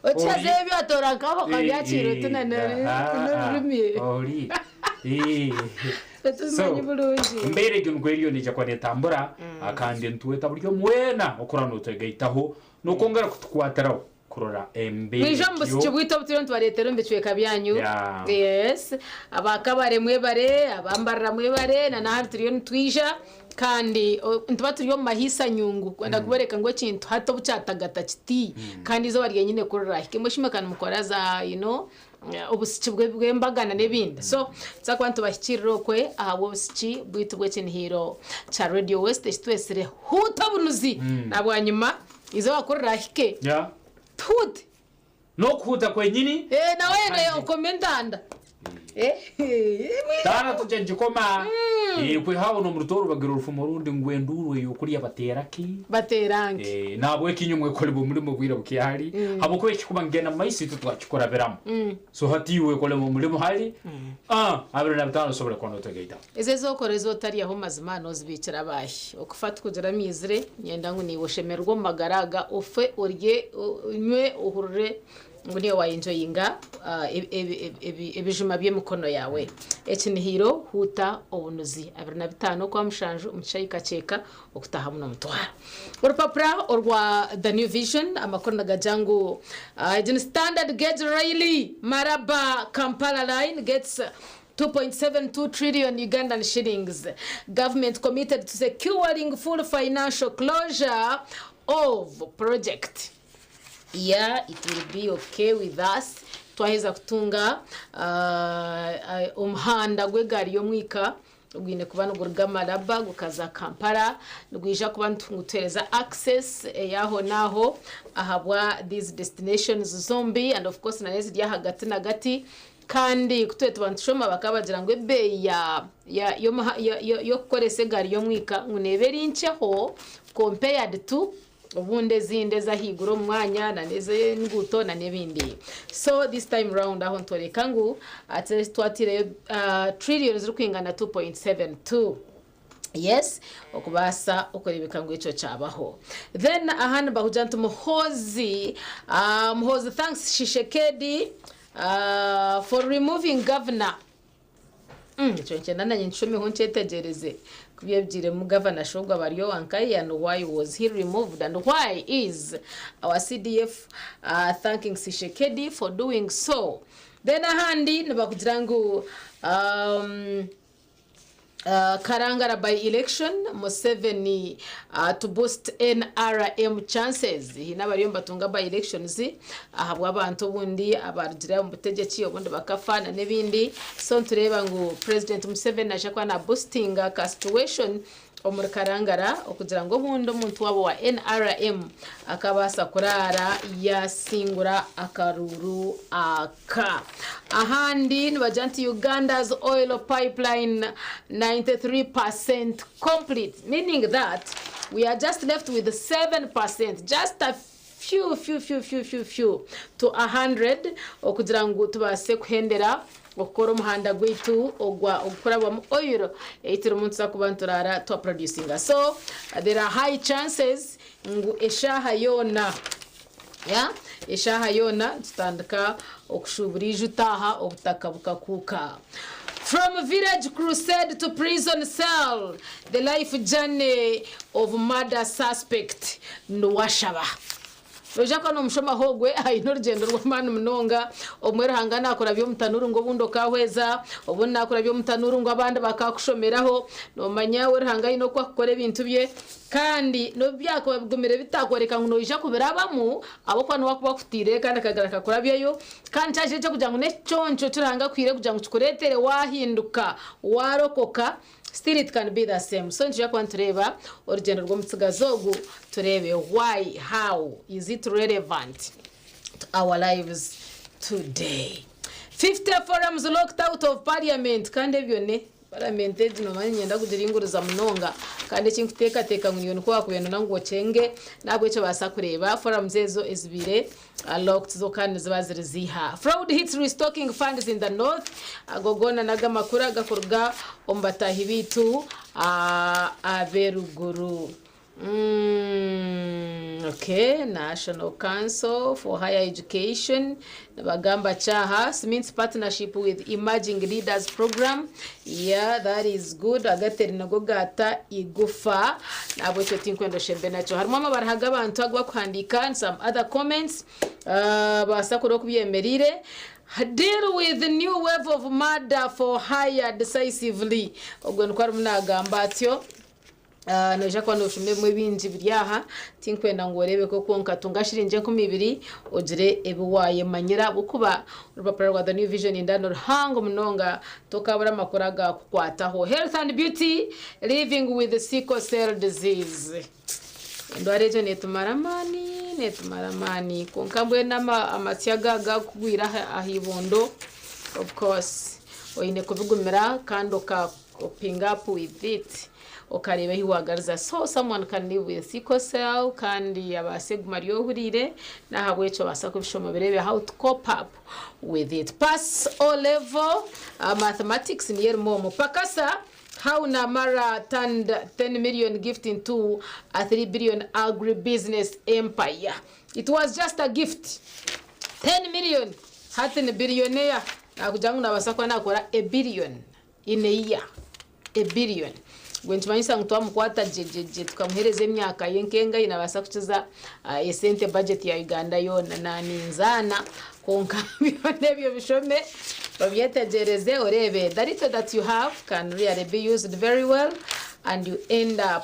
Okishaze ebi atoora nkaho okabyakiira oti na n'orurimi. Ori. Tubimanyi bulungi. Embeera egyo nikwo eriyo neija kuba netambura kandi nitweta buri omwe weena okurora notwegaitaho nokwongera kutukwatiraho kurora embeera Mwije omu busiki egyo. bwaitu obu turiyo nitubareetera omu bicweka byanyu. Yeah. Yes. Aba Kabare mwebare, aba Mbarara mwebare, na n'ahandi turiyo nitwija kandi nituba turi omu mahiisa nyungu kwenda kuboreka ngu ekintu hati obu kyatagata kiti kandi eizooba ryenyine ku rirahika imwe shi mwekaba nimukora za you know obusiki bw'embagana n'ebindi. So nituza kuba nitubahikiirira okwe ahabw'obusiki bwaitu bw'ekinihiiro kya Radio West ekitwetsire Huuta Obunuzi na bwanyima eizooba ku rirahike Yeah. tuhuute. N'okuhuuta kwenyini. Eh, nawe yena okome entanda. Taana tugye ngikoma. Eh, kwihaho n'omu Rutooro bagira orufumo orundi ngu enduuru ey'okurya bateera ki? Bateera nki? Eh, nahabweki inywe mwekole omurimo obwire bukyahari habwokuba ekikuba nikigenda mu maiso itwe twakikurabiramu. So hati iwe ekolemu omurimo hali, ah, 25 osobole kuba notegaitaho. Ezo ezi okora ezi otaryaho mazima nozibiikira abaahi? Okufa tikugira amaizire, niinyenda ngu naiwe oshemererwe omu magara aga, ofe orye, onywe, ohurire. Ngu niiwe wayenjoyinga ebijuma by'emikono yaawe. Ekinihiiro huuta obunuzi 25 Okwamushanju omu kishaayi Kakyeka okutaahamu n'omutwaro. Orupapura orwa The New Vision amakuru nigagira ngu egi ni Standard Gauge Rail Maraba Kampala line gets 2.72 trillion Ugandan shillings. Government committed to securing full financial closure of project. Yeah, it will be okay with us twaheza kutunga omuhanda gw'egaari y'omwika ogwine kuba niguruga Malaba gukaza Kampala nigwija kuba nigutuheereza access ey'aho n'aho ahabwa these destinations zombi and of course na n'eziri ahagati nagati. Kandi ku tube tuba nitushoma bakaba bagira ngu ebeeyi ya ya y'okukoresa egaari y'omwika ngu neeba eri nkyeho compared to obundi ezindi ez'ahaiguru omu mwanya na n'ez'enguuto na n'ebindi. So this time round aho nitworeka ngu ate twataireyo trillion zirikwingana 2.72 yes okubaasa okureebeka ngu ekyo kyabaho. Then aha nibahugira nti Muhoozi Muhoozi thanks Tshisekedi for removing governor. Ekyo nikyenda nanye nkishomeho nkyetegyereze ku byebigiiremu Gavana Shogwa Baryowankayi and why was he removed and why is our CDF thanking Tshisekedi for doing so. Then ahandi nibakugira ngu Karangara by election, Museveni to boost NRM chances. Haine abariyo nibatunga by elections ahabw'abantu obundi abarugire omu butegyeki obundi bakafa na n'ebindi. So nitureeba ngu President Museveni naija kuba na boostinga ka situation omuri Karangara okugira ngu obundi omuntu waabo wa NRM akabaasa kuraara yaasingura akaruuru aka. Ahandi nibagira nti Uganda's oil pipeline 93 per cent complete meaning that we are just left with 7%, just a few few few few few few to 100 okugira ngu tubaase kuhendera okukora omuhanda gwaitu ogwa ogukurabwamu oil ei turimu nituza kuba nituraara twa producinga. So there are high chances ngu eshaaha yoona yeah, eshaaha yoona nitutandika okushuubura eijuta aha obutaka bukakuuka. From village crusade to prison cell, the life journey of murder suspect Nuwashaba. Noija kuba nomushomaho ogwe aine orugyendo rw'amaani munonga. Obumwe Ruhanga nakurabya omu tanuuru ngu obundi okahweza, obundi nakurabya omu tanuuru ngu abandi bakakushomeraho. Nomanya we Ruhanga aine oku akukora ebintu bye kandi n'obu byakuba bigumire bitakworeka ngu noija kubirabamu ahabw'okuba niwe akuba akutiire kandi akagira akakurabyayo. Kandi kyagira eky'okugira ngu n'ekiconco eki Ruhanga akuhaire kugira ngu kikureetere waahinduka, waarokoka, still it can be the same. So nitwija kuba nitureeba orugyendo rw'omutsigazi ogu tureebe why, how is it relevant to our lives today. 50 forums locked out of parliament kandi ebyo ne Paramenti egi noomanya niinyenda kugiringuriza munonga kandi eki nkuteekateeka ngu naiwe nikwo waakubaire nooyenda ngu okyenge. N'ahabw'ekyo baasa kureeba forums ezo ezibaire locked zo kandi niziba ziri ziiha. Fraud hits restocking funds in the north. Ago goona n'agamakuru agakuruga omu bataahi baitu ab'eruguru. Mm, okay, National Council for Higher Education nibagamba ki aha? Cements partnership with Emerging Leaders Program. Yeah, that is good. Agateri nago gata igufa. Nahabwekyo tinkwenda oshembe nakyo. Harimu amabaraha g'abantu agu bakuhandiika and some other comments. Baasa kureba oku byemereire. Deal with new wave of murder for hire decisively. Ogwo nikwo arimu nagamba atyo. Noija kuba nooshoma ebimwe bingi biri aha, tinkwenda ngu oreebeke kwonka tunga shiringi 2000 ogire ebi waayemanyira ahabw'okuba orupapura rwa The New Vision nindeeba ni ruhango munonga tokaabura amakuru agakukwataho. Health and Beauty, Living with Sickle Cell Disease. Endwara egyo neetumara amaani, neetumara amaani kwonka mbwenu amatsyo aga agakugwire aha ibondo of course oine kubigumira kandi oka coping up with it. Okareeba ahi waagariza so someone can live with sickle cell kandi abaase kuguma ari ohuriire n'ahabw'ekyo obaasa kubishoma obireebe how to cope up with it. Pass O level mathematics niyo erimu omu. Pakasa how Namara turned 10 million gift into a 3 billion agribusiness empire. It was just a gift. 10 million hati ni billionaire nakugira ngu nabaasa kuba nakora a billion in a year a billion gwe nikimanyisa ngu twamukwata gye gye gye tukamuheereza emyaka ye nkengahi nabaasa kukiza esente budget ya Uganda yoona naninzaana kwonka byona ebyo bishome obyetegyereze oreebe the little that you have can really be used very well and you end up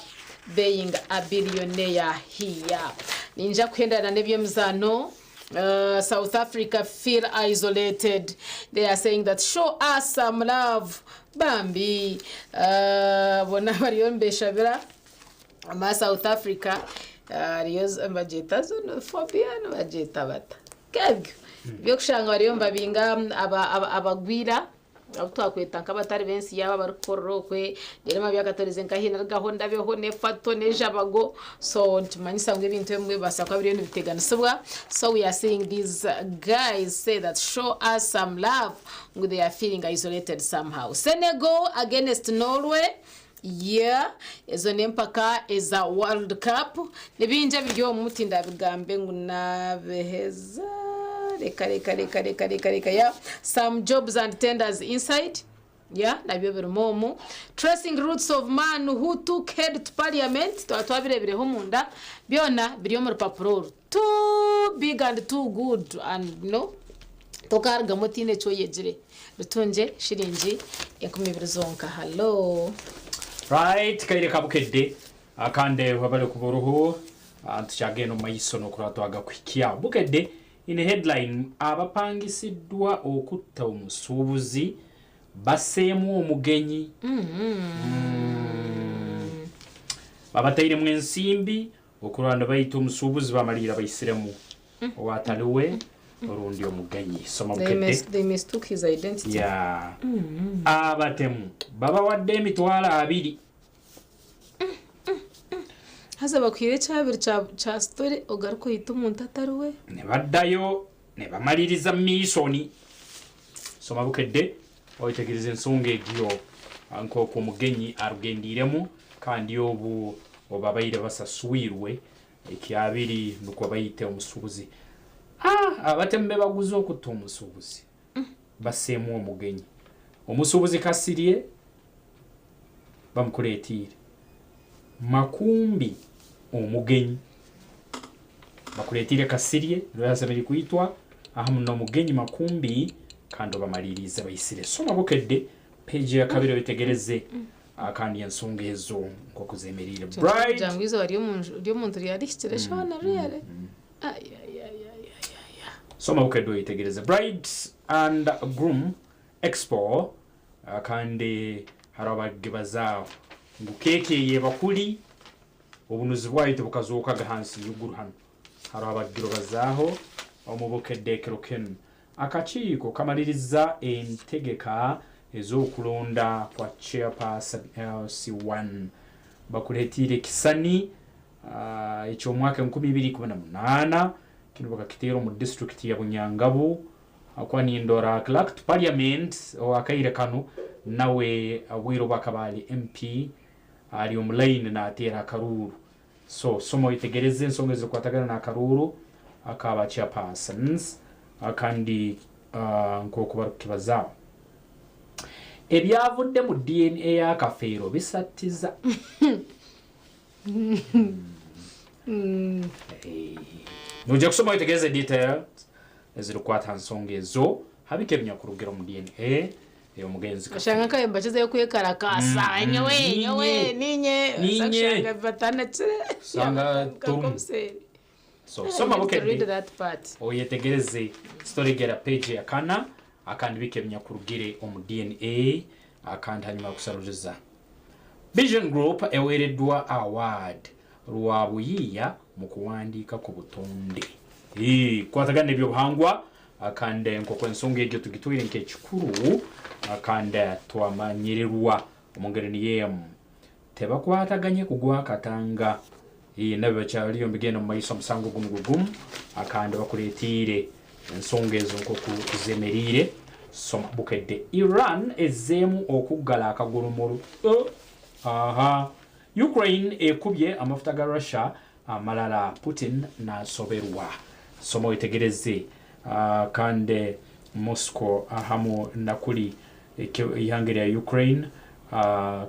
being a billionaire here. Ninja kuhendana n'eby'emizaano South Africa feel isolated. They are saying that show us some love. Bambi bona bariyo nibeshabira ama South Africa hariyo nibagyeta xenophobia nibagyeta bata nk'ebyo by'okushanga bariyo nibabinga abagwira abu twakweta nk'abatari b'ensi yaabo abarikukorera okwe reero amabi akatoreza nka haihi narugaho ndabeho n'efato n'ejabago so nikimanyisa ngu ebintu ebimwe bibaasa kuba biriyo nibiteganisibwa so we are seeing these guys say that show us some love ngu they are feeling isolated somehow Senegal against Norway yeah ezo n'empaka eza world cup nibingi ebiri omu tindabigambe ngu nabiheza reka reka reka reka reka reka yeah some jobs and tenders inside yeah nabyo birimu omu tracing roots of man who took head to parliament twaba twabireebireho omunda byona biri omu rupapuro oru too big and too good and no tokarugamu otiine eki oyegire rutungye shiringi 2000 zonka hallo Right, kaire kabukedde akande wabale kuba oruhu tukyagenda omu maiso n'okuraba twagakuhikya bukedde in headline abapangisiddwa okutta omusuubuzi baseemu omugenyi babatairemu ensimbi okurwana bayita omusuubuzi bamalira baisiremu owataliwe orundi omugenyi soma They bukedde they mistook his identity. Yeah. Abatemu babawadde 20,000 Haza bakwire ekyabiri kya story ogaruka oyite omuntu atari we. Ne baddayo ne bamaliriza miisoni soma bukedde oyetegereza ensonga egyo nk'oku omugenyi arugendiiremu kandi obu obabaire basaswirwe ekyabiri nukwo bayite omusuubuzi. Abatemu be baguze okutta omusuubuzi baseemu omugenyi omusuubuzi kasirye bamukuleetiire makumbi omugenyi bakuleetiire kasirye lwasemeri kwitwa ahamu n'omugenyi makumbi kandi obamalirize bayisire soma bukedde peji ya kabiri oyetegereze kandi ensonga ezo nk'oku zemereire bright Kugira ngu izooba ry'omuntu ryarihikire shoona riyare. Ay, ay, ay, ay, ay, ay. Soma bukedde oyetegereze bride and groom expo kandi hariho abagebazaaho ngu keeke yebakuli obunuzi bwayo tibukazookaga hansi y'iguru hano hariho abagiro bazaaho omu bukedde ekiro kinu akakiiko kamaliriza entegeka ez'okulonda kwa chairperson LC1 bakuleetiire ekisani eky'omwaka 2018 kino bakakiteera omu disitulikiti ya Bunyangabu akuba nindora clerk to parliament owakaire kano nawe obwire obu akaba ali MP ari omu line nateera akaruuru so soma oyetegereze ensonga ezikukwatagana n'akaruuru akaba chairpersons kandi nk'oku barukukibazaaho ebyavudde mu DNA y'akafeero bisatiza nojja kusoma wetegereze details ezirikwata nsonga ezo habika ebinyakurugira omu DNA ey'omugenzi Oshanga akayemba kizeyo kwekarakaasa nyowe nyowe ninye Ninye. oshanga batanakire Osanga torumu. So soma I need to read bukedde that part. oyetegereze story gera page ya kana akandi bika ebinyakurugire omu DNA akandi hanyuma kusaruriza Vision Group eweereddwa award lwa buyiiya mu kuwandiika ku butonde kwatagana n'ebyobuhangwa kandi nk'oku ensonga egyo tugitwire nk'ekikuru kandi twamanyirirwa omu ngeri niyo emu tebakwataganye kugwa akatanga nabyo bakyaliyo mbigenda omu maiso omusango gumu gugumu akandi bakuleetiire ensonga ezo nk'oku zemeriire soma bukedde Iran ezzeemu okuggala akagulumulu aha Ukraine ekubye amafuta ga Russia amalala Putin n'asoberwa soma wetegereze Kandi Moscow hamu na kuri ihanga erya Ukraine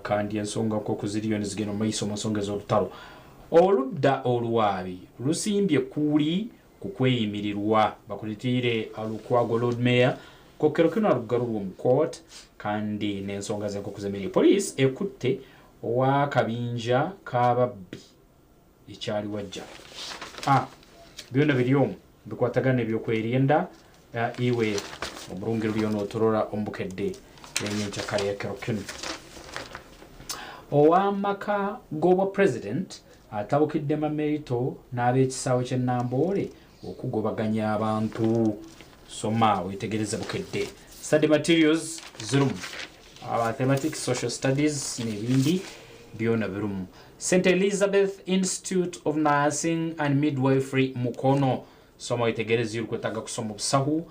kandi ensonga nk'oku ziriyo nizigenda omu maiso omu nsonga ez'orutaro. Oludda oruwaabi rusimbye kuri kukweyimirirwa bakuretiire Lukwago Lord Mayor nk'oku kiro kinu arikugarurwa omu court kandi n'ensonga ze nk'oku zemereire. Police ekutte ow'akabinja k'ababbi ekyaliwajja. A Byona biri omu bikwatagana n'ebyokwerinda iwe omurungi ruriyo noturora omu Bukedde y'enyenkyakara y'ekiro kinu. Ow'amaka g'obwa President atabukidde Mamerito n'ab'ekisaawe ky'e Namboole okugobaganya abantu. Soma wetegereze Bukedde. Study materials zirimu Mathematics, Social Studies n'ebindi byona birimu. St Elizabeth Institute of Nursing and Midwifery Mukono. Soma wetegereze orikwetaaga kusoma obusahu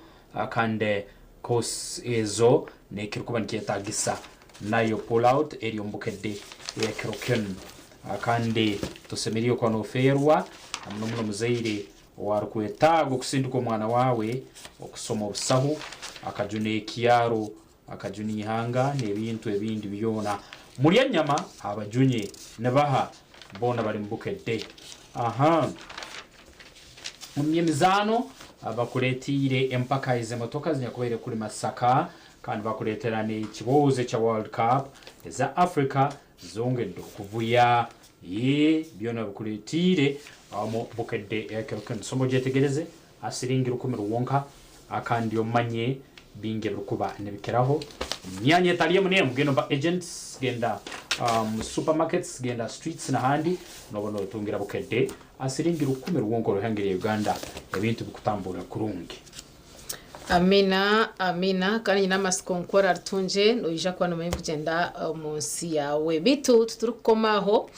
kandi course ezo n'ekirikuba nikyetagisa nayo pull out eri omu Bukedde ey'ekiro kinu. Kandi tosemeriire kuba nofeerwa na muno muno omuzaire owarikwetaaga okusindika omwana waawe okusoma obusahu akajuna ekyaro akajuna eihanga n'ebintu ebindi byona. Muryanyama abajunye nibaha boona bari mu Bukedde. Aha. Omu by'emizaano bakureetiire empaka ez'emotoka zinyakubaire kuri Masaka kandi bakureetera n'ekiboozi ekya World Cup eza Africa zongedde okuvuya. Yee, byona bikureetiire omu Bukedde ekiro kinu. Soma ogyetegereze aha siringi 1000 rwonka kandi omanye bingi ebirikuba nibikiraho omu myanya etari emwe n'emwe. Genda omu ba agents, genda omu supermarkets, genda streets n'ahandi noba notungira Bukedde aha siringi 1000 rwonka oruhanga erya Uganda ebintu bikutambura kurungi. Amina, amina. Kandi nyine amatsiko ngu ku oraritungye noija kuba noomanya ebirikugyenda omu nsi yaawe. Beitu titurikukoma aho,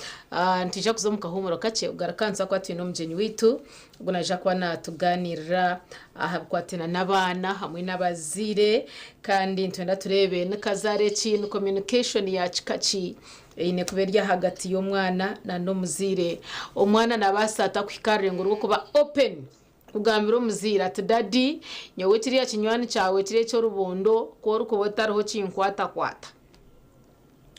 nitwija kuza omu kahuumuro kakye kugaruka nituza kuba twine omugyenyi waitu ogu naija kuba naatugaaniirira aha bikwatiraine n'abaana hamwe n'abazaire. Kandi nitwenda tureebe ni kazaare ki, ni communication ya kika ki eine kuba eri ahagati y'omwana n'omuzaire. Omwana naabaasa ata kuhika aha rurengo rw'okuba open kugambira omuzaire ati dadi nyowe kiriya kinywani kyawe kiri eky'orubondo ku orikuba otariho kinkwatakwata.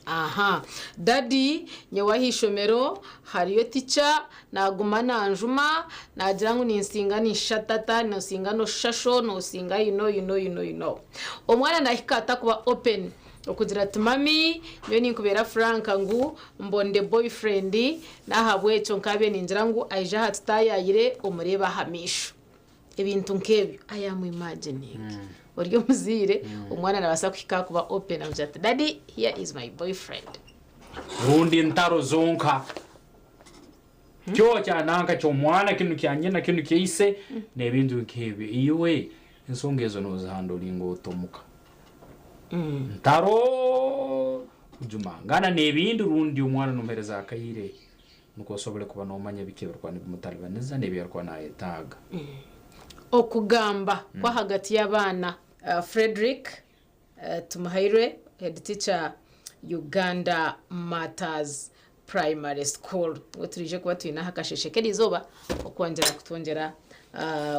Aha dadi nyowe aha ishomero hariyo tica naguma nanjuma nagira ngu ninsinga ninshisha tata nosinga noshusha sho nosinga you know you know you know you know. Omwana nahika ata kuba open okugira ati mami nyowe ninkubeera frank ngu mbonire boyfriend n'ahabw'ekyo nkabiire ningira ngu aije aha tutaayaayire omureebe aha maisho. Ebintu nk'ebyo I am imagining ori omuzaire omwana nabaasa kuhika aha kuba open amugira ati daddy here is my boyfriend. Rundi ntaro zonka kyo kyananka ky'omwana kinu kya nyina kinu kya ise n'ebintu nk'ebyo. Iwe ensonga ezo nozihandolinga ota omuka? Ntaro kujumangana n'ebindi rundi omwana nomuheereza akaire nukwo osobole kuba nomanya biki ebirikuba nibumutalibaniza n'ebi arikuba nayetaaga. Okugamba kw'ahagati y'abaana. Fredrick Tumuhairwe, head teacher Uganda Martyrs Primary School. Niwe turiije kuba twine aha kasheeshe k'erizooba okwongyera kutwongyera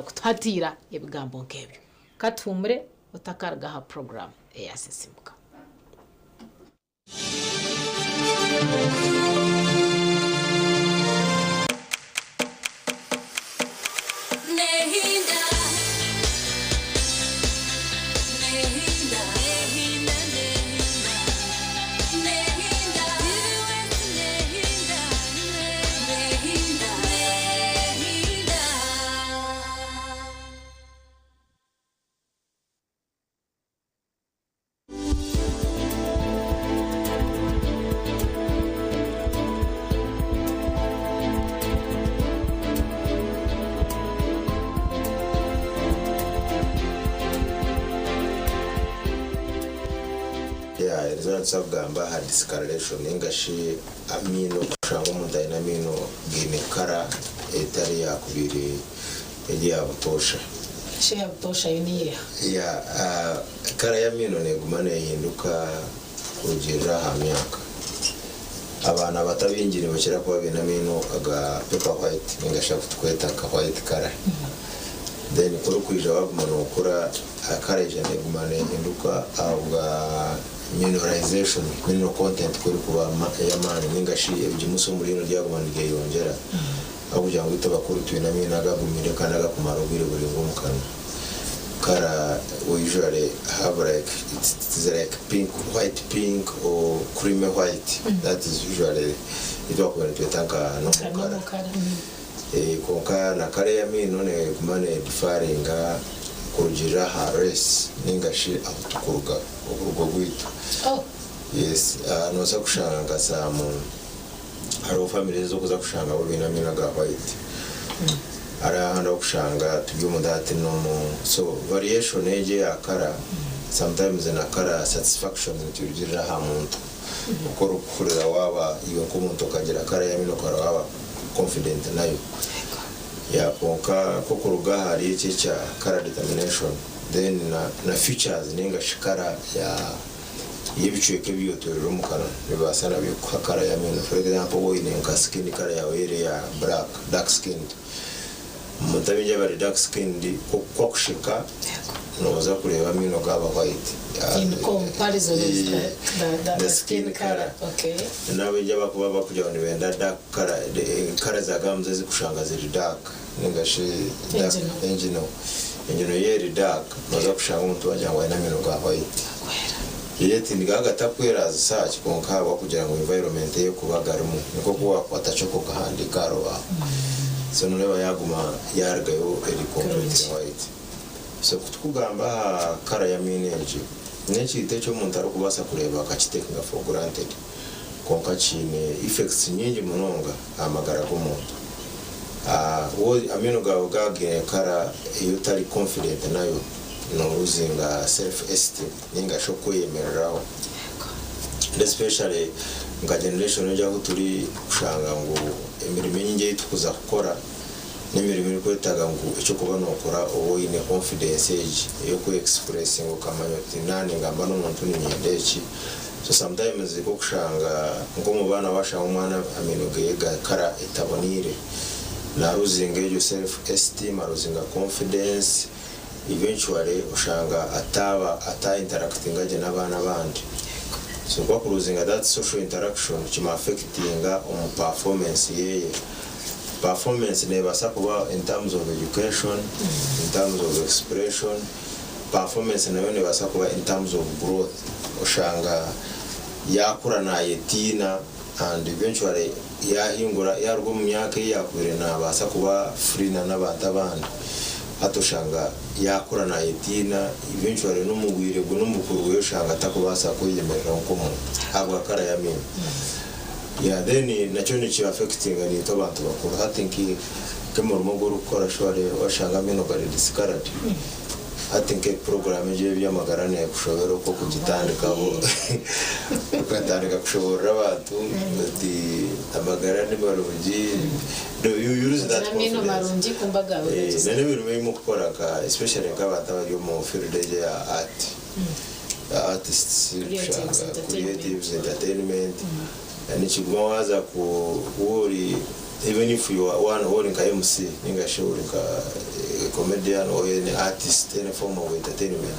kutuhatiira ebigambo nk'ebyo. Ka tuhumure otakaruga aha puroguraamu eya Sisimuka. Nehinda, nehinda, nehinda, nehinda, nehinda, nehinda, nehinda. Yeah, eriizooba nituza kugamba aha discoloration ninga shi amaino kushanga omuntu aine amaino gaine kara etari yakubaire eri eya butoosha. Shi eya butoosha yo ni eha? Yeah, kara y'amaino neeguma neehinduka kurugiirira aha myaka. Abaana bato abaingi nibakira kuba baine amaino aga paper white ninga shi aku turikweta nka white colour. Then ku orikwija waguma nokura kara eija neguma nehinduka ahabwa mineralization, mineral content ku erikuba ey'amaani ninga shi ebigimusa omu riino ryaguma niryeyongyera ahabw'okugira ngu itwe abakuru twine amaino agagumire kandi agakumara obwire buraingwa omu kanwa. Kara we usually have like it is like pink, white pink or creamy white that is usually ei twakubaire nitweta nka normal colour. Kwonka na kara ey'amaino neeguma needifaringa kurugiirira aha race ninga shi ahu turikuruga, oburugo bwaitu. Yes, nooza kushanga nka some hariho families ezi orikuza kushanga bo baine amaino aga white. Hariho ahandi ahu orikushanga turi omu that normal so variation egyo eya kara sometimes na kara satisfaction nikirugiirira aha muntu. Oku orikuhurira waaba iwe nk'omuntu okagira kara y'amaino okarora waaba confident nayo. Yeah kwonka nk'okuruga ahari eki ekya colour determination then na na features ninga shi colour ya y'ebicweka ebyetoroire omu kanwa nibibaasa nabyo kukuha colour y'amaino. For example waaba oine nka skin colour yaawe eri eya black, dark skinned, omuntu abaingi abari dark skinned ku akusheka nooza kureeba amaino gaaba white. In comparison with the skin colour. Okay. N'abaingi abakuba bakugira ngu nibenda dark colour, colour za gums ezikushanga ziri dark ninga shi dark engino, engino yo eri dark noza kushanga omuntu wagira ngu aine amaino ga white. Yet nigaba gatakwera as such kwonka ahabw'okugira ngu environment ei orikuba garimu nikwo oku wakwata chalk okahandiika aha rubaaho. So noreeba yaguma yarugayo eri completely white. So ku tukugamba aha colour y'amaino egi, n'ekintu eki omuntu arikubaasa kureeba akakitekinga for granted kwonka kiine effects nyingi munonga aha magara g'omuntu. Amaino gaawe gaaba gaine colour ei otari confident nayo, noruzinga self esteem ninga shi okweyemereraho. And especially nka generation egi ahu turi kushanga ngu emirimo enyingi ei turikuza kukora, N'emirimo erikwetaaga ngu eky'okuba nookora obe oine confidence egi ey'okwe expressinga okamanya oti naaba ningamba n'omuntu niinyenda eki. So sometimes nk'okushanga nk'omu baana waashanga omwana amaino ge ga colour etaboneire, naaruzinga egyo self esteem, aruzinga confidence, eventually oshanga ataaba ata interactinga gye n'abaana abandi. So ku akuruzinga that social interaction kimu affectinga omu performance yeeye. Performance nebaasa kuba in terms of education, in terms of expression, performance nayo nebaasa kuba in terms of growth, oshanga yakura nayetiina and eventually yahingura yaruga omu myaka ei yakubaire nabaasa kuba free na n'abantu abandi, hati oshanga yakura nayetiina eventually n'omu bwire bwe n'omu bukuru bwe oshanga atakubaasa kweyemereraho nk'omuntu ahabwa kara y'amaino. Yeah then nakyo niki affectinga nitwe abantu bakuru hati nki nk'omurimo ogu orikukora surely washanga amaino gari discoloured hati nke program egi ey'ebyamagara nekushobera oku okugitandikaho okatandika kushoborora abantu oti amagara ni marungi no you you lose that Ogira amaino confidence marungi kumba gaawe Eh, gagizire. na n'emirimo ei mukukora nka especially nk'abantu abari omu field egi eya art artists Creatives, kushanga entertainment. creatives entertainment Nikiguma waaza ku ori even if you are one ori nka MC ninga shi ori nka comedian or any artist any form of entertainment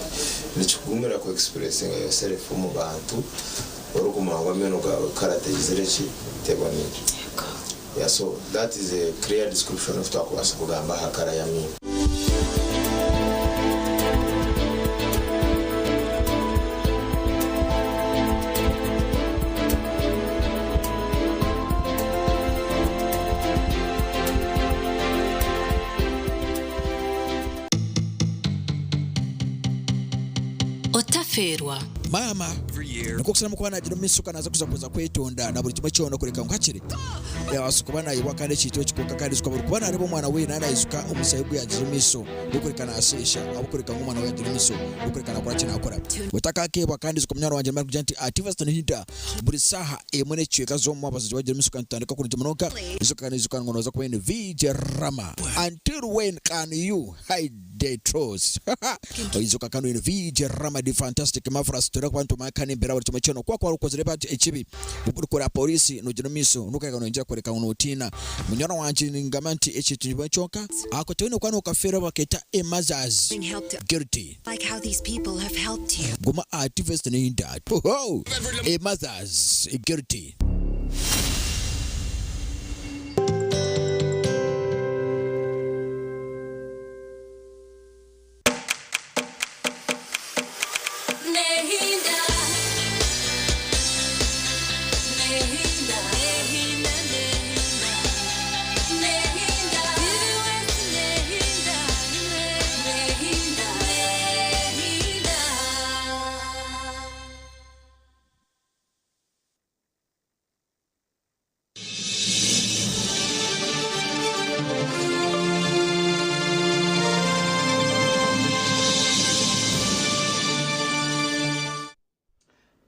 nikikugumira ku expressinga yourself omu bantu orikumanya ngu amaino gaawe colour tegizire ki teboniire. Yeah so that is a clear description of twakubaasa kugamba aha colour y'amaino. Otafeerwa. Maama nikwo kusaramu kuba nagira omu maisho naza kuza kuza kwetonda na buri kimwe kyona kureka ngu hakiri yabaasa kuba nayebwa kandi ekintu eki kwonka kandi ijuka buri kuba nareeba omwana we naaba naijuka omushaija ogu yagize omu maisho gwokureka nasheesha ahabw'okureka ngu omwana we yagira omu maisho gwokureka nakora ki nakora. Otakakeebwa kandi ijuka munywani wangye nimara kugira nti Ativas Nhinda buri saaha emwe n'ekicweka z'omu mwabazyo wagira omu maisho kandi tutandika kurungi munonga ijuka kandi ijuka ngu noza kuba oine VJ Rama until when can you hide the truth? Oijuka kandi oine VJ Rama the fantastic marvelous turakuba nitumanya kandi. embeera buri kimwe kyona. Ku wakuba okozire ekibi, orikora poriisi nogyenda omu maisho nokareka noyongyera kworeka ngu notiina. Munywani wangye ningamba nti eki nikimwe kyonka. Ako toine kuba nokafeerwa baketa a mother's guilty. Guma aha TV Nehindda. A mother's guilty.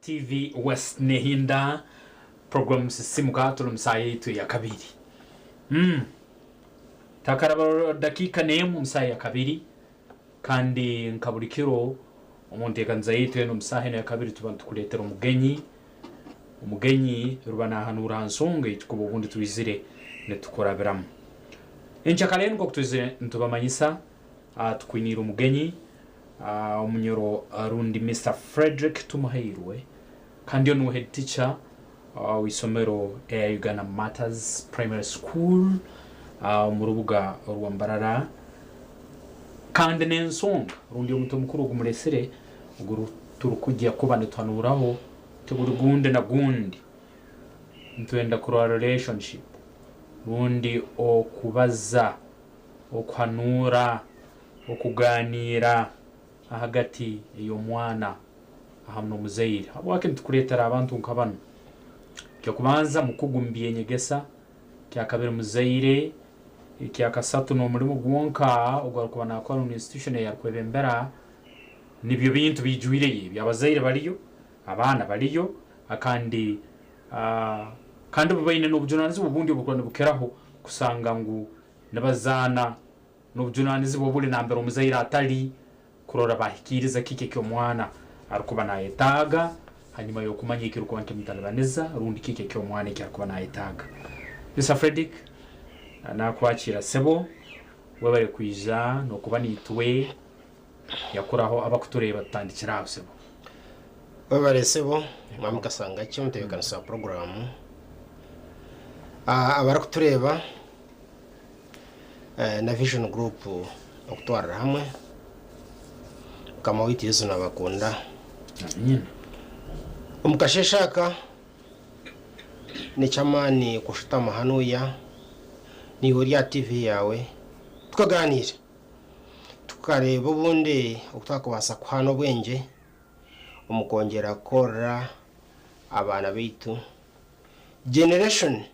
TV West Nehinda program Sisimuka turi omu saaha yaitu eya kabiri. Takaraba dakiika n'emwe omu saaha ya kabiri kandi nka buri kiro omu nteekaniza yaitu enu omu saaha enu eya kabiri tuba nitukureetera omugenyi. Omugenyi ruba nahanuura aha nsonga ei tukuba obundi twizire nitukurabiramu. Enkyakara enu nk'oku twizire nitubamanyisa, tukwiniire omugenyi omunyoro rundi Mister Fredrick Tumuhairwe kandi onu head teacher w'eisomero eya Uganda Martyrs Primary School omu rubuga orwa Mbarara kandi n'ensonga rundi omutwe mukuru ogumuresire ogu turikugya kuba nituhanuuraho Tiburi gundi na gundi nitwenda kurora relationship rundi okubaza, okuhanuura, okuganiira ahagati ey'omwana ahamu n'omuzaire. Habwaki nitukureetera abantu nka banu? Eky'okubanza mukugu mu by'enyegesa, ekyakabiri muzaire, ekyakasatu n'omurimo gwonka ogu arikuba naakora omu institution ei arikwebembera, nibyo bintu biijwireyo ebi. Abazaire bariyo, Abaana bariyo kandi kandi baine n'obujunanizibwa obundi oburikuba nibukiraho kusanga ngu nibazaana n'obujunanizibwa oburi nambere omuzaire atari kurora bahikiiriza kiki eki omwana arikuba nayetaaga hanyuma y'okumanya ekirikuba nikimutalibaniza rundi kiki eki omwana eki arikuba nayetaaga. Mister Fredrick, Nakwakiira sebo, webare kwija n'okuba naitwe. Yakuraho abakutureeba tutandikire aho sebo. Webare sebo Mwami Kasangaki omutebekanisa wa puroguramu. Abarikutureeba na Vision Group okutwarira hamwe, Mukama waitu Yesu nabakunda. Omu kasheeshe aka neky'amaani kushutama hanuya naiwe ori aha TV yaawe tukaganiira. Tukareeba obundi oku twakubaasa kuhaana obwengye omu kwongyera kukorera abaana baitu generation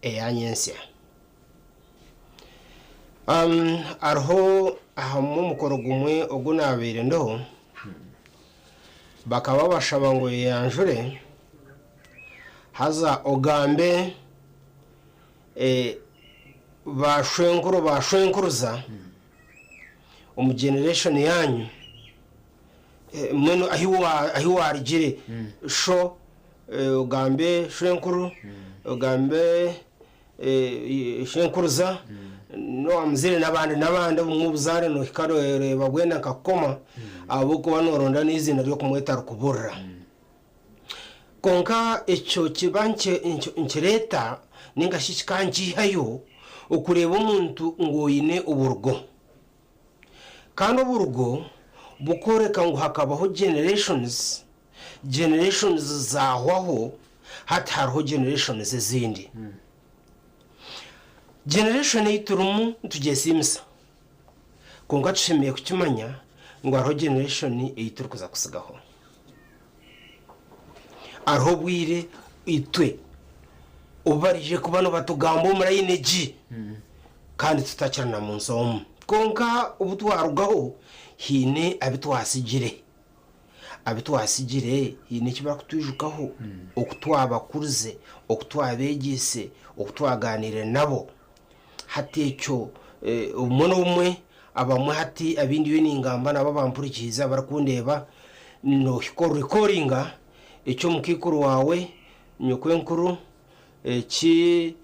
eya nyentsya. Hariho ahamwe omukoro gumwe ogu naabaire ndiho, bakaba bashaba ngu oyeyanjure haza ogambe Ba shwenkuru ba shwenkuruza omu generation yanyu mbwenu ahi warugire sho ogambe shwenkuru ogambe shwenkuruza n'owamuzaire n'abandi n'abandi obumwe obuzaare nohika noreeba bwena nka kukoma ahabw'okuba noronda n'eiziina ry'okumweta rikuburira. Kwonka ekyo kiba nikireeta nainga shi kikangiihayo okureeba omuntu ngu oine oburugo. Kandi oburugo bukooreka ngu hakabaho generations, generations zaahwaho, hati hariho generations ezindi. Generation ei turimu nitugyesiimisa, kwonka tushemereire kukimanya ngu hariho generation ei turikuza kutsigaho. Hariho obwire itwe obu baraije kuba nibatugamba omu layini egi kandi tutakiri na mu nsi omu. Kwonka obu twarugaho haine abu twatsigire, abu twatsigire haine eki barikutwijukaho, oku twabakurize, oku twabeegyeise, oku twagaaniire nabo. Hati ekyo obumwe n'obumwe abamwe hati abu ndiyo ningamba nabo abampurikiize abarikundeeba, noohika orurikooringa. Eky'omukaikuru waawe, nyokwenkuru, eki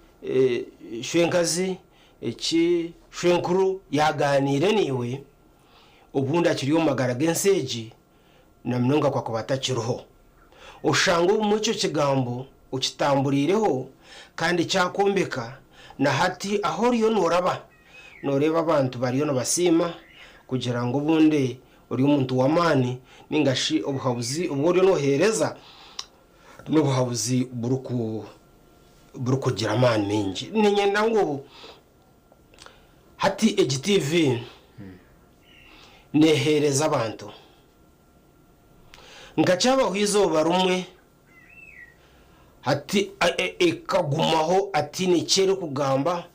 shwenkazi, eki shwenkuru yaagaaniire naiwe, obundi akiri omu magara g'ensi egi, na munonga ku akuba atakiriho. Oshange obumwe ekyo kigambo okitamburiireho kandi kyakwombeka, na hati ahu oriyo nooraba, nooreeba abantu bariyo nibasiima kugira ngu obundi ori omuntu w'amaani nainga shi obuhabuzi obu oriyo nooheereza n'obuhabuzi burikugira amaani maingi. Niinyenda ngu hati egi tiivi neeheereza abantu. Nka kyabaho eizooba rimwe hati ekagumaho hataine eki erikugamba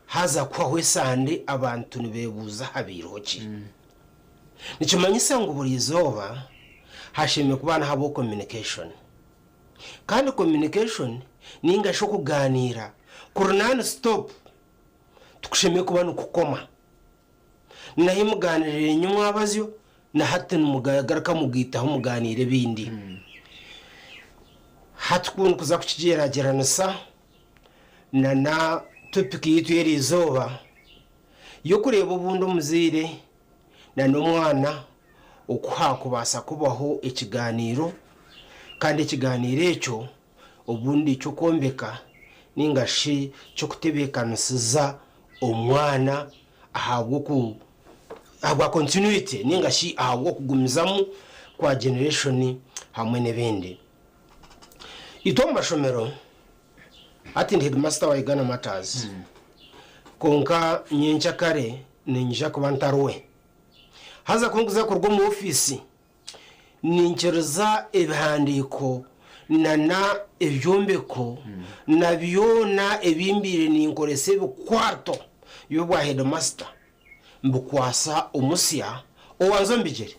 haza kuhwaho esande abantu nibeebuuza habaireho ki. Nikimanyisa ngu buri izooba hashemereire kuba nihabaho communication. Kandi communication ninga shi okugaaniira kuri non stop tikushemereire kuba nikukoma. Nahi mugaaniirire nyimwabazyo na hati nimugaruka mugaitaho mugaaniire ebindi. Hati ku ndikuza kukigyeragyeranisa na na topic yaitu y'eriizooba y'okureeba obundi omuzaire na n'omwana oku haakubaasa kubaho ekigaaniiro kandi ekigaaniiro ekyo obundi ky'okwombeka ninga shi ky'okutebeekanisiza omwana ahabw'oku ahabwa continuity ninga shi ahabw'okugumizamu kwa generation hamwe n'ebindi. Itwe omu mashomero, hati ndi headmaster wa Uganda Martyrs, kwonka nyenkyakare niinyija kuba ntariwe. Haza ku ndikuza kuruga omu ofiisi, Ninkiriza ebihandiiko nana ebyombeko na byona ebi mbaire ninkoresa ebikwato by'obwa heedimasita mbikwasa omusya owanza omu bigyere.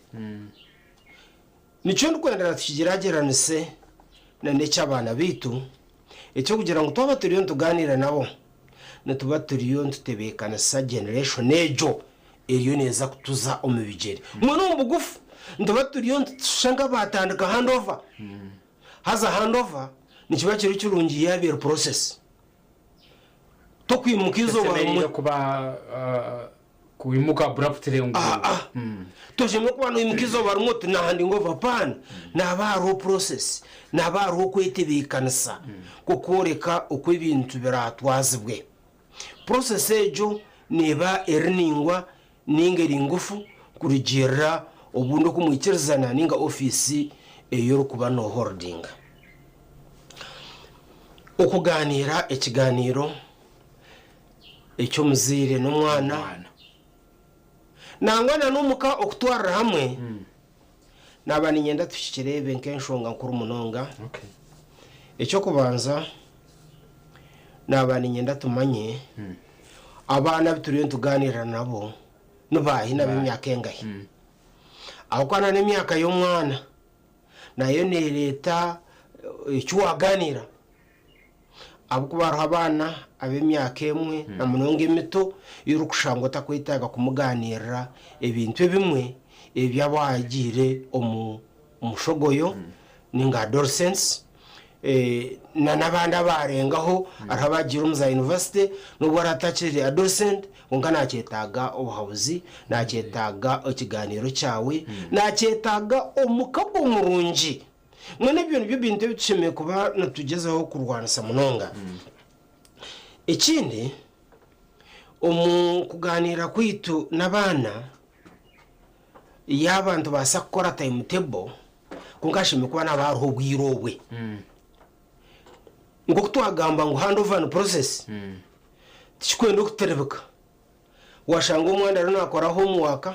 Nikyo ndikwenda tukigyeragyeranise na n'eky'abaana baitu eky'okugira ngu twaba turiyo nitugaaniira nabo nituba turiyo nitutebeekanisa generation egyo eriyo neeza kutuza omu bigyere. Mbwenu omu bugufu nituba turiyo nitushusha nk'abaatandika hand over. Haza hand over nikiba kiri kirungi yaaba eri process. Tokwimuka eizooba rimwe. Eshemereire kuba kwimuka abruptly ngu. Aa. Toshemereire kuba noimuka eizooba rimwe oti nahandinga over apaana. Nihaba hariho process, nihaba hariho okwetebeekanisa kw'okworeka oku ebintu biraatwazibwe. Process egyo neeba eri naingwa ninga eri ngufu kurugiirira obundi oku mwikirizana ninga ofiisi ei orikuba noholdinga. Okugaaniira ekigaaniiro eky'omuzaire n'omwana nangwa na n'omuka okutwarira hamwe, naaba niinyenda tukireebe nk'enshonga nkuru munonga. Eky'okubanza, Naaba niinyenda tumanye abaana abu turiyo nitugaaniira nabo ni baahi n'ab'emyaka engahi. Ahabw'okuba na n'emyaka y'omwana nayo neereeta eki waagaaniira. Ahabw'okuba hariho abaana ab'emyaka emwe na munonga emito ei orikushanga otakwetaaga kumugaaniirira ebintu ebimwe ebi aba agiire omu mushogoyo ninga adolescence. Na n'abandi abaarengaho hariho abaagiire omu za yunivasite n'obu araabe atakiri adolescent kwonka naakyetaaga obuhabuzi, naakyetaaga ekigaaniiro kyawe, naakyetaaga omukago murungi. Mbwenu ebyo nibyo bintu ebi tushemereire kuba nitugyezaho kurwanisa munonga. Ekindi, omu kugaaniira kwaitu n'abaana, yaaba nitubaasa kukora timetable, Kwonka hashemereire kuba nihaba hariho obwire obwe. Nk'oku twagamba ngu hand over ni process, tikikwenda okuterebuka. Washanga omwana ariyo nakora homework,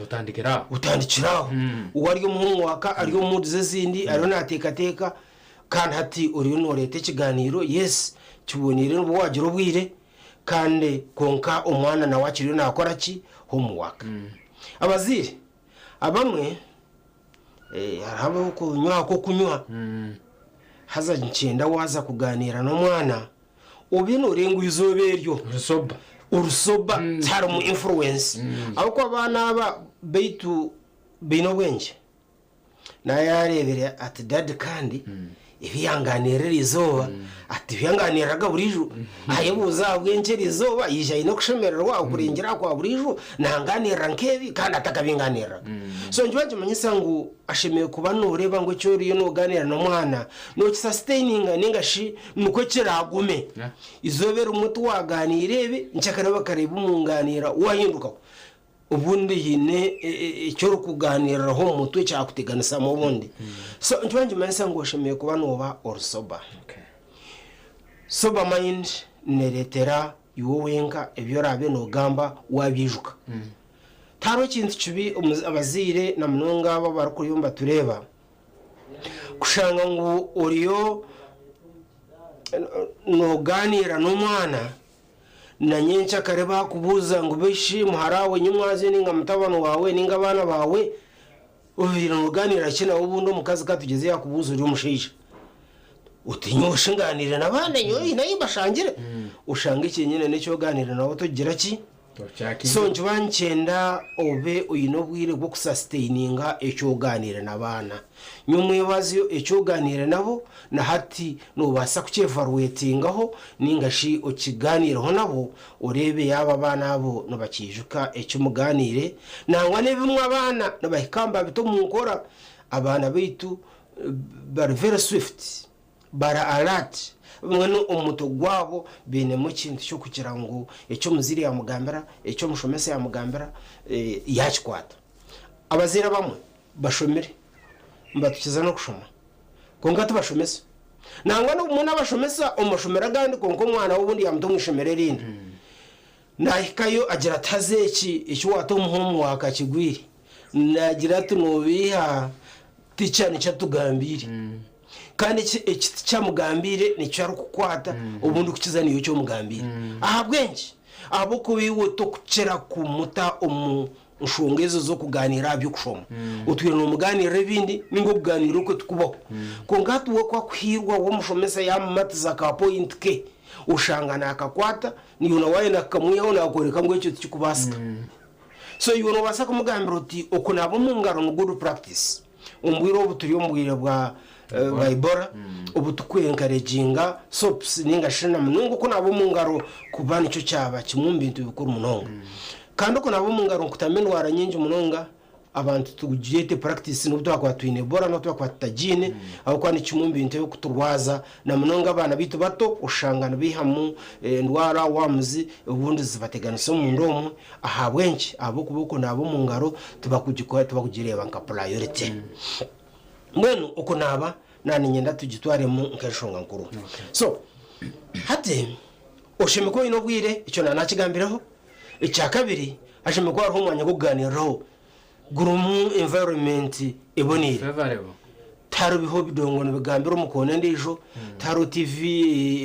Otandikira aho. otandikira aho. We ari omu homework, ari omu moods ezindi, ariyo nateekateeka, kandi hati oriyo noreeta ekiganiiro, yes, kiboneire nibwo wagira obwire, kandi kwonka omwana nawe akiriyo nakora ki? Homework. Abazaire Abamwe hariho abarikunywa ak'okunywa haza nikyenda waaza kugaaniira n'omwana obe noorenga eizooba eryo orisoba tiharimu influence ahabw'okuba abaana aba baitu baine obwengye. Nawe yaareebire ati dadi kandi ebi yangaaniirira eri izooba ati ebi yangaaniiriraga buriijo ayebuuza ahabw'enki eri izooba yaija aine okushemererwa okurengyera aha kwa buriijo nangaaniirira nk'ebi kandi atakabingaaniiriraga. So nikiba nikimanyisa ngu ashemereire kuba nooreeba ngu eki oriyo noogaaniira n'omwana nookisasiteininga nainga shi nikwo kiraagume. Eizooba erimwe tiwaagaaniira ebi, nkyakare bakareeba omu ngaaniira waahindukaho. Obundi haine eki orikugaaniiriraho omu mutwe kyakuteganisamu obundi. So nikiba nikimanyisa ngu oshemereire kuba nooba ori sober. Sober mind nereetera iwe wenka ebi oraabe noogamba waabyijuka. Tihariho kintu kibi abazaire na munonga abo abarikuriyo nibatureeba kushanga ngu oriyo noogaaniira n'omwana Na nyencakare baakubuuza ngu, Beishi muhara waawe nyimwazyo nainga mutabani waawe nainga abaana baawe, obaire noogaaniira ki nabo? Obundi omukazi ka tugyeze yaakubuuza ori omushaija oti, Nyowe shi ngaaniire n'abaana nyowe haine ahi mbashangire? Oshange kyenyine n'eki ogaaniire nabo togira ki? So nikiba nikyenda obe oine obwire bw'okusasiteininga eki ogaaniire n'abaana. Nyomwebazyo eki ogaaniire nabo na hati noobaasa kukyevaluwetingaho nainga shi okigaaniireho nabo oreebe yaaba abaana abo nibakiijuka eki mugaaniire. Nangwa n'ebimwe abaana nibahika nibabita omu nkora. Abaana baitu bari very swift, bari alert, mbwenu omu mutwe gwabo bainemu ekintu ky'okugira ngu eki omuzaire yaamugambira, eki omushomesa yaamugambira yaakikwata. Abazaire abamwe bashomire nibatukiza n'okushoma kwonka tibashomesa. Nangwa n'obumwe n'abashomesa omu mashomero agandi kwonka omwana we obundi yaamuta omu ishomero erindi. Naahikayo agira ati haza eki eki waata omu homuwaaka kigwire. Naagira ati noobeiha tica nikyo atugambiire. Kandi eki eki tica amugambiire nikyo arikukwata obundi kukiza naiwe eki omugambiire. Ahabw'enki? Ahabw'okuba iwe tokukira kumuta omu nshonga ezo z'okugaaniira aha by'okushoma. Otwire noomugaaniirira ebindi nainga okugaaniira okwe tikubaho. Kwonka hati we ku akuhiirwa we omushomesa yaamumatiza ka point ke, oshanga naakakwata, naiwe na waayenda kukamwihaho naakworeka ngu ekyo tikikubaasika. So iwe noobaasa kumugambira oti okunaaba omu ngaro ni good practice. Omu bwire obu turi omu bwire bwa bwa Ebola, obu turikwenkareginga soaps nainga shi na munonga okunaaba omu ngaro kuba nikyo kyaba kimwe omu bintu bikuru munonga. Kandi okunaaba omu ngaro nikutamba endwara nyingi munonga, abantu tugyete practice n'obu twakuba twine Ebola n'obu twakuba tutagiine ahabw'okuba ni kimwe omu bintu ebirikuturwaza na munonga abaana baitu bato oshanga nibaihamu endwara, worms, obundi zibateganisa omunda omwo. Ahabw'enki? Ahabw'okuba okunaaba omu ngaro tibakugireeba nka priority. Mbwenu okunaaba naaba niinyenda tugitwaremu nk'enshonga nkuru. So, hati oshemereire kuba oine obwire, ekyo naaba naakigambireho. Ekya kabiri, hashemereire kuba hariho omwanya gw'okugaaniiriraho gurimu environment eboneire. Tihariho bidongo nibigambira omu koona endiijo, tihariho TV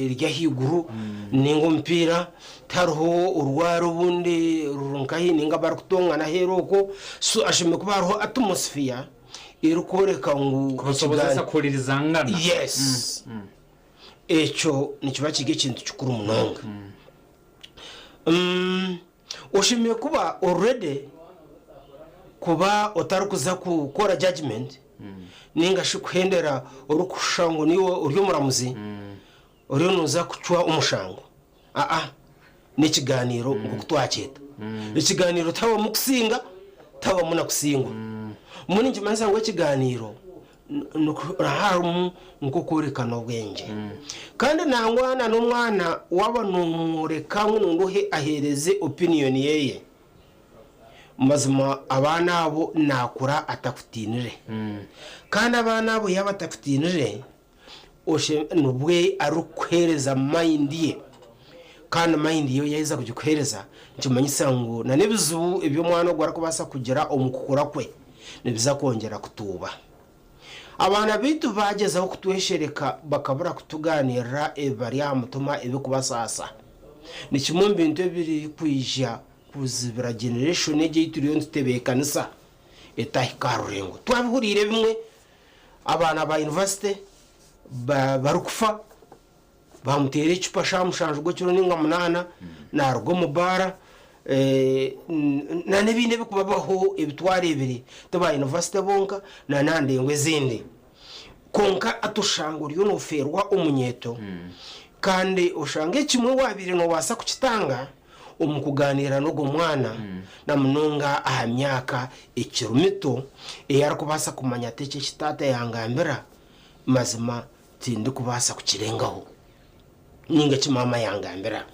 eri ahaiguru nainga omupiira, tihariho orwari obundi ruri nkahi nainga abarikutongana aheeru okwo. So hashemereire kuba hariho atmosphere erikworeka ngu Kubasobozesa kuhuririzangana. Yes. Ekyo nikiba kiri ekintu kikuru munonga. Oshemereire kuba ori ready kuba otarikuza kukora judgement ninga shi kuhendera orikushusha ngu niiwe ori omuramuzi oriyo nooza kucwa omushango. Aa, n'ekigaaniiro nk'oku twakyeta. Ekigaaniiro tihabamu kusinga, tihabamu na kusingwa. Mbwenu nikimanyisa ngu ekigaaniiro harimu nk'okworekana obwengye. Kandi nangwa na n'omwana waaba noomworeka ngu nonda ohe aheereze opinion yeye, mazima abaana abo naakura atakutiinire. Kandi abaana abo yaaba atakutiinire, nibwe arikukuheereza mind ye. Kandi mind ye yaaheza kugikuheereza, nikimanyisa ngu na n'ebizibu ebi omwana ogwo arikubaasa kugira omu kukura kwe nibiza kwongyera kutuuba. Abaana baitu baagyezaho kutweshereka bakabura kutugaaniirira ebibari aha mutima ebirikubasaasa. Ni kimwe omu bintu ebirikwija kuzibira generation egi ei turiyo nitutebeekanisa etahika aha rurengo. Twabihuriire ebimwe abaana ba yunivasite barikufa Baamuteera ecupa shaaha mushanju gw'ekiro nainga munaana, naaruga omu baara. Na n'ebindi ebirikubabaho ebi twareebire ti ba yunivasite bonka na n'aha ndengo ezindi. Kwonka hati oshanga oriyo noofeerwa omunyeeto kandi oshanga ekimwe waabaire noobaasa kukitanga omu kugaaniira n'ogwo mwana na munonga aha myaka ekiri mito ei arikubaasa kumanya ati eki eki taata yangambira mazima tindikubaasa kukirengaho. Ninga eki maama yangambira.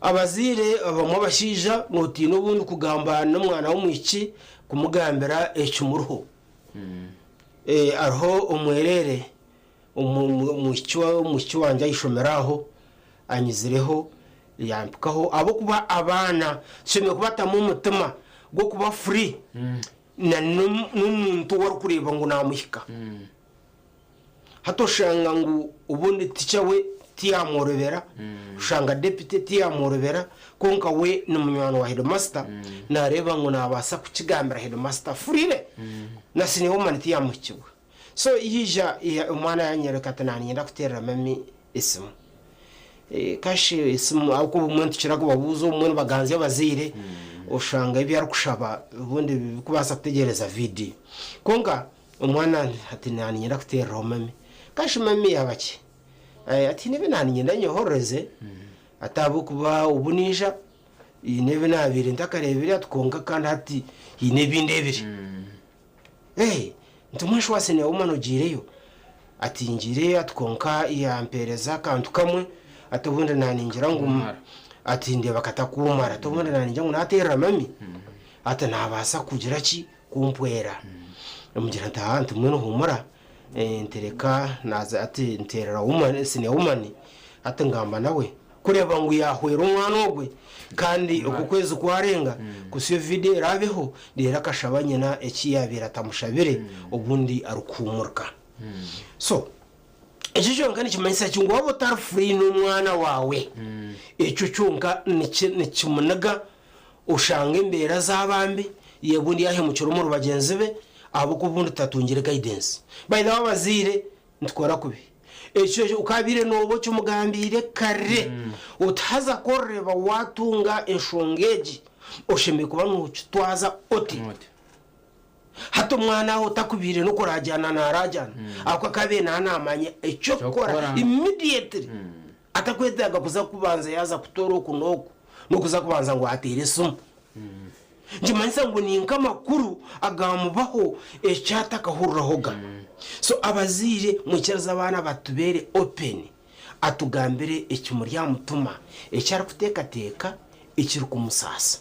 Abazaire abamwe abashaija notiina obundi kugamba n'omwana w'omwishiki kumugambira ekimuriho. Hariho omwereere omwishiki wangye ah'eishomero aho anyizireho yampikaho ahabw'okuba abaana tushemereire kubatamu omutima gw'okuba free na n'omuntu ou arikureeba ngu namuhika. Hati oshanga ngu obundi ticha we tiyamworobera, oshanga deputy tiyamworobera, kwonka we ni munywani wa headmaster, nareeba ngu nabaasa kukigambira headmaster freely, na senior woman tiyamuhikibwa. So yaija omwana yanyoreka ati naninyenda kuteerera mummy esimu. Kashi esimu ahabw'okuba obumwe nitukira kubabuuza obumwe nibaganzya abazaire oshanga ebi arikushaba obundi birikubaasa kutegyereza vidiyo. Kwonka Omwana ati, Naaniinyenda kuteereraho mami. Kashi mami yaaba ki? Ati, Haine ebi naaniinyenda nyohorereze, ati ahabw'okuba obu naija haine ebi naabaire ntakareebire ati kwonka kandi hati haine ebi ndeebire. Nti mbwenu shi waaseniya womani ogiireyo? Ati ngiireyo ati kwonka yampeereza akantu kamwe ati obundi naaningira ngu ati ndeeba katakumara ati obundi naaningira ngu naateerera mami ati naabaasa kugira ki? Kumpwera. Namugira nti, Aa, nti mbwenu huumura, nti reka naaza ati nteerera woman, senior woman, hati ngamba nawe kureeba ngu yaahwera omwana ogwe kandi oku okwezi kwarenga kusya evidiyo eraabeho reero akashaba nyina eki yaabaire atamushabire obundi arikuhuumurika. So ekyo kyonka nikimanyisa ki? Ngu waaba otari free n'omwana waawe, ekyo kyonka nikimuniga Oshanga embeera zaaba mbi, ye obundi yaahemukira omuri bagyenzi be ahabw'okuba obundi tatungire guidance. By the way abazaire nitukora kubi. Ekyo okaabaire nooba okimugambiire kare oti haza ku orireeba waatunga enshonga egi oshemereire kuba nookitwaza oti. Hati omwana aho otakubiire n'okuraagyana naaraagyana ahabw'okuba akaabaire naaba naamanya eky'okukora immediately. Atakwetaaga kuza kubanza yaaza kutoora oku n'oku n'okuza kubanza ngu ateere esimu. Nikimanyisa ngu ni nk'amakuru agaamubaho eki atakahurirahoga. So abazaire mwikirize abaana batubeere open atugambire ekimuri aha mutima, eki arikuteekateeka, ekirikumusaasa.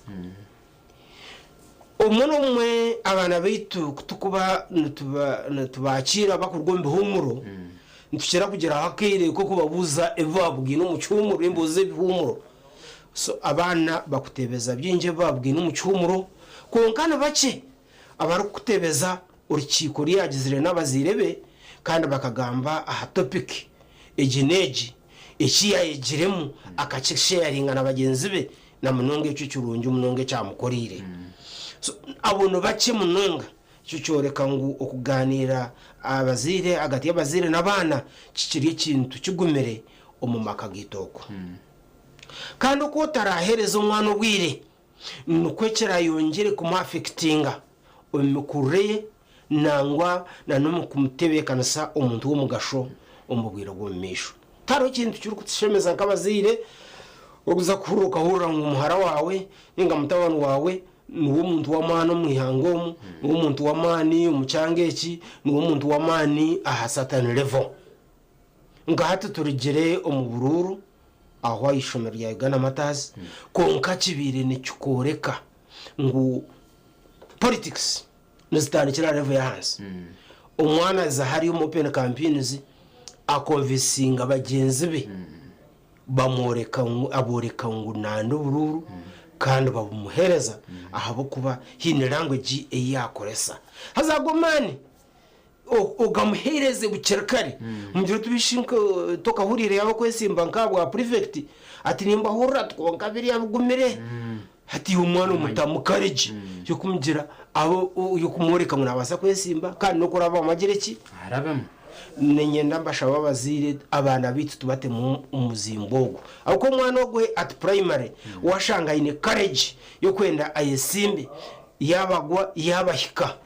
Obumwe n'obumwe abaana baitu ku turikuba nitubakiira barikuruga omu bihuumuro, nitukira kugiraho akaire k'okubabuuza ebi baabugaine omu kihuumuro, emboozi z'ebihuumuro. So abaana bakutebeza bingi ebi baabugaine omu kihuumuro, kwonka ni bakye abarikukutebeza orukiiko oru yaagizire n'abazaire be kandi bakagamba aha topiki egi n'egi, eki yaayegiremu akakisheyaringa na bagyenzi be. Na munonga ekyo kirungi munonga ekyamukoreire. So abo ni bakye munonga. Ekyo kyoreka ngu okugaaniira abazaire ahagati y'abazaire n'abaana kikiri ekintu kigumire omu maka gaitu okwo. Kandi oku otaraheereza omwana obwire, nikwo kirayongyere kumuafekitinga omu mikurire ye nangwa na n'omu kumutebeekanisa omuntu w'omugasho omu bwire bw'omumaisho. Tihariho kintu kirikutushemeza nk'abazaire okuza kuhurira okahurira ngu muhara waawe nainga mutabani waawe niwe omuntu w'amaani omu ihanga omu, niwe omuntu w'amaani omu kyanga eki, niwe omuntu w'amaani aha certain level. Nka hati turugire omu buruuru aho aha ishomero rya Uganda Martyrs kwonka kibaire nikikworeka ngu politics nizitandikira aha level y'ahansi. Omwana aza hariya omu open campaigns akonvinsinga bagyenzi be bamworeka ngu aboreka ngu nanda oburuuru kandi babumuhereza ahabw'okuba haine language ei yakoresa. Haza ago maani ogamuheereze bukiri kare omugire oti bishi tokahuriire yaaba akwesimba nk'aha bwa prefect ati nimbahurira ati kwonka biriya bigumire. Hati iwe omwana omutamu courage y'okumugira abe y'okumworeka ngu nabaasa kwesimba kandi n'oku orabamu agire ki? Arabemu. Niinyenda mbashabe abazaire abaana baitu tubatemu omuzimbo ogu. Ahabw'okuba omwana ogwe at primary washanga aine courage y'okwenda ayesimbe yaaba agwa yaaba ahika.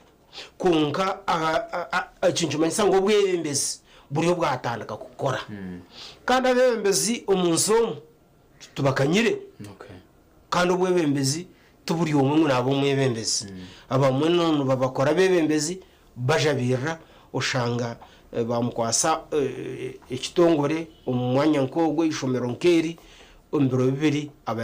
Kwonka ekyo nikimanyisa ngu obwebembezi buriyo bwatandika kukora. Kandi abebembezi omu nsi omu tibakanyire. Kandi obwebembezi ti buri omwe ngu naaba omwebembezi. Abamwe nibabakora abebembezi bajabirira oshanga bamukwasa ekitongore omu mwanya nk'ogwo, eishomero nk'eri, omu biro bibiri aba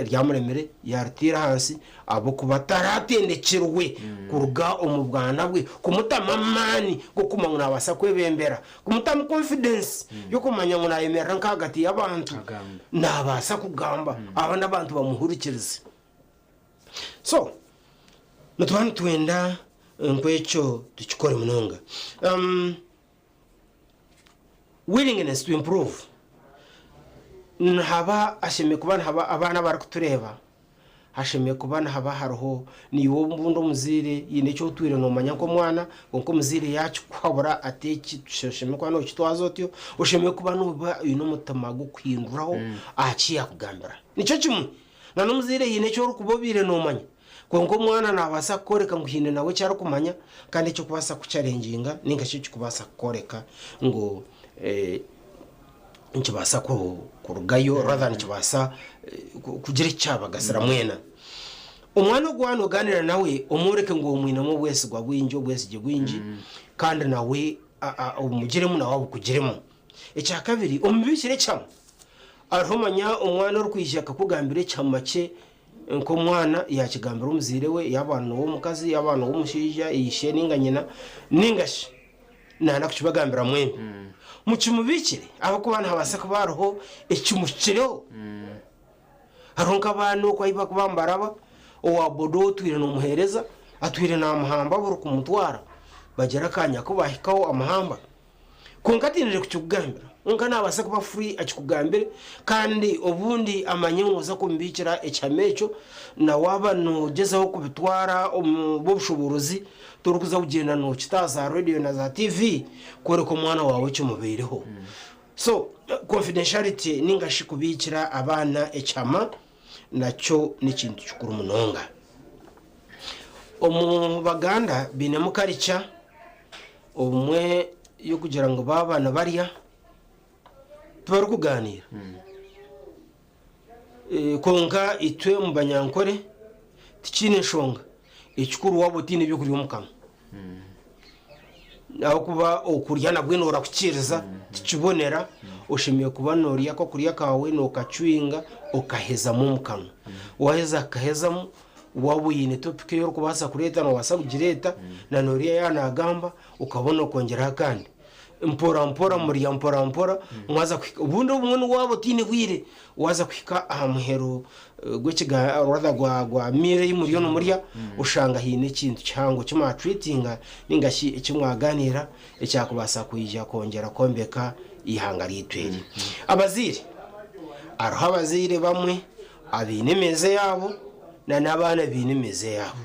ryamuremire yariteera ahansi ahabw'okuba taratendekirwe kuruga omu bwana bwe kumutamu amaani g'okumanya ngu nabaasa kwebembera, kumutamu confidence y'okumanya ngu nayemerera nk'ahagati y'abantu nabaasa kugamba abandi abantu bamuhurikirize. So nituba nitwenda nkwekyo tukikore munonga. Willingness to improve, nihaba hashemereire kuba nihaba abaana abarikutureeba hashemereire kuba nihaba hariho naiwe obundi omuzaire haine eki otwire noomanya nk'omwana kwonka omuzaire yaakikuhabura ati eki oshemereire kuba nookitwaza otyo, oshemereire kuba nooba oine omutima gw'okuhinduraho aha ki yaakugambira. Nikyo kimwe na n'omuzaire haine eki orikuba obaire noomanya Kwonka omwana naabaasa kukworeka ngu haine nawe eki arikumanya kandi ekirikubaasa kukucarenginga nainga shi ekirikubaasa kukworeka ngu nikibaasa kurugayo rather nikibaasa kugira eki kyabagasira mwena. Omwana ogu waaba noogaaniira nawe omworeke ngu omwinemu obwesigwa bwingi, obwesigye bwingi kandi nawe obumugiremu nawe abukugiremu. Ekyakabiri omubiikire ekihama. Hariho omanya omwana orikwija akakugambira ekihama kye Nk'omwana yaakigambira omuzaire we, yaaba n'ow'omukazi, yaaba n'ow'omushaija, ishe nainga nyina, nainga shi naayenda kukibagambira mwembi. Mukimubiikire ahabw'okuba nihabaasa kuba hariho ekimuhikireho. Hariho nk'abaana oku ahu barikuba nibaraba, owa boda ou otwire noomuheereza, atwire naamuhamba buri kumutwara, bagira akaanya ku baahikaho amuhamba. Kwonka atainire kukikugambira. Kwonka naabaasa kuba free akikugambire kandi obundi amanye ngu nooza kumubiikira ekihama ekyo na waaba noogyezaho kubitwara omu b'obushoboorozi torikuza kugyenda nookita aha za radio na za TV kworeka omwana waawe ekimubaireho. So confidentiality ninga shi kubiikira abaana ekihama nakyo n'ekintu kikuru munonga. Omu Baganda bainemu culture. Obumwe y'okugira ngu baaba nibarya tibarikugaaniira. Kwonka itwe omu Banyankore tikiine nshonga, ekikuru waaba otaine ebyokurya omu kanwa. Ahabw'okuba okurya nabwo noorahukiiriza tikibonera, oshemereire kuba noorya akokurya kaawe nookacwinga okahezamu omu kanwa. Waaheza kukahezamu, Waaba oine topiki ei orikubaasa kureeta noobaasa kugireeta na n'oriya yaaba naagamba okabona okongyeraho akandi. Mpora mpora murya mpora mpora mwaza kuhika obundi obumwe n'obu waaba otaine bwire waaza kuhika aha muheru gw'ekiga rather gwa gwa meal ei muriyo nimurya oshanga haine ekintu kihango eki mwatreatinga ninga shi eki mwagaaniira ekyakubaasa kwija kwongyera kwombeka eihanga ryaitu eri. Abazaire, hariho abazaire bamwe Abaine emeeza eyaabo na n'abaana baine emeeza eyaabo.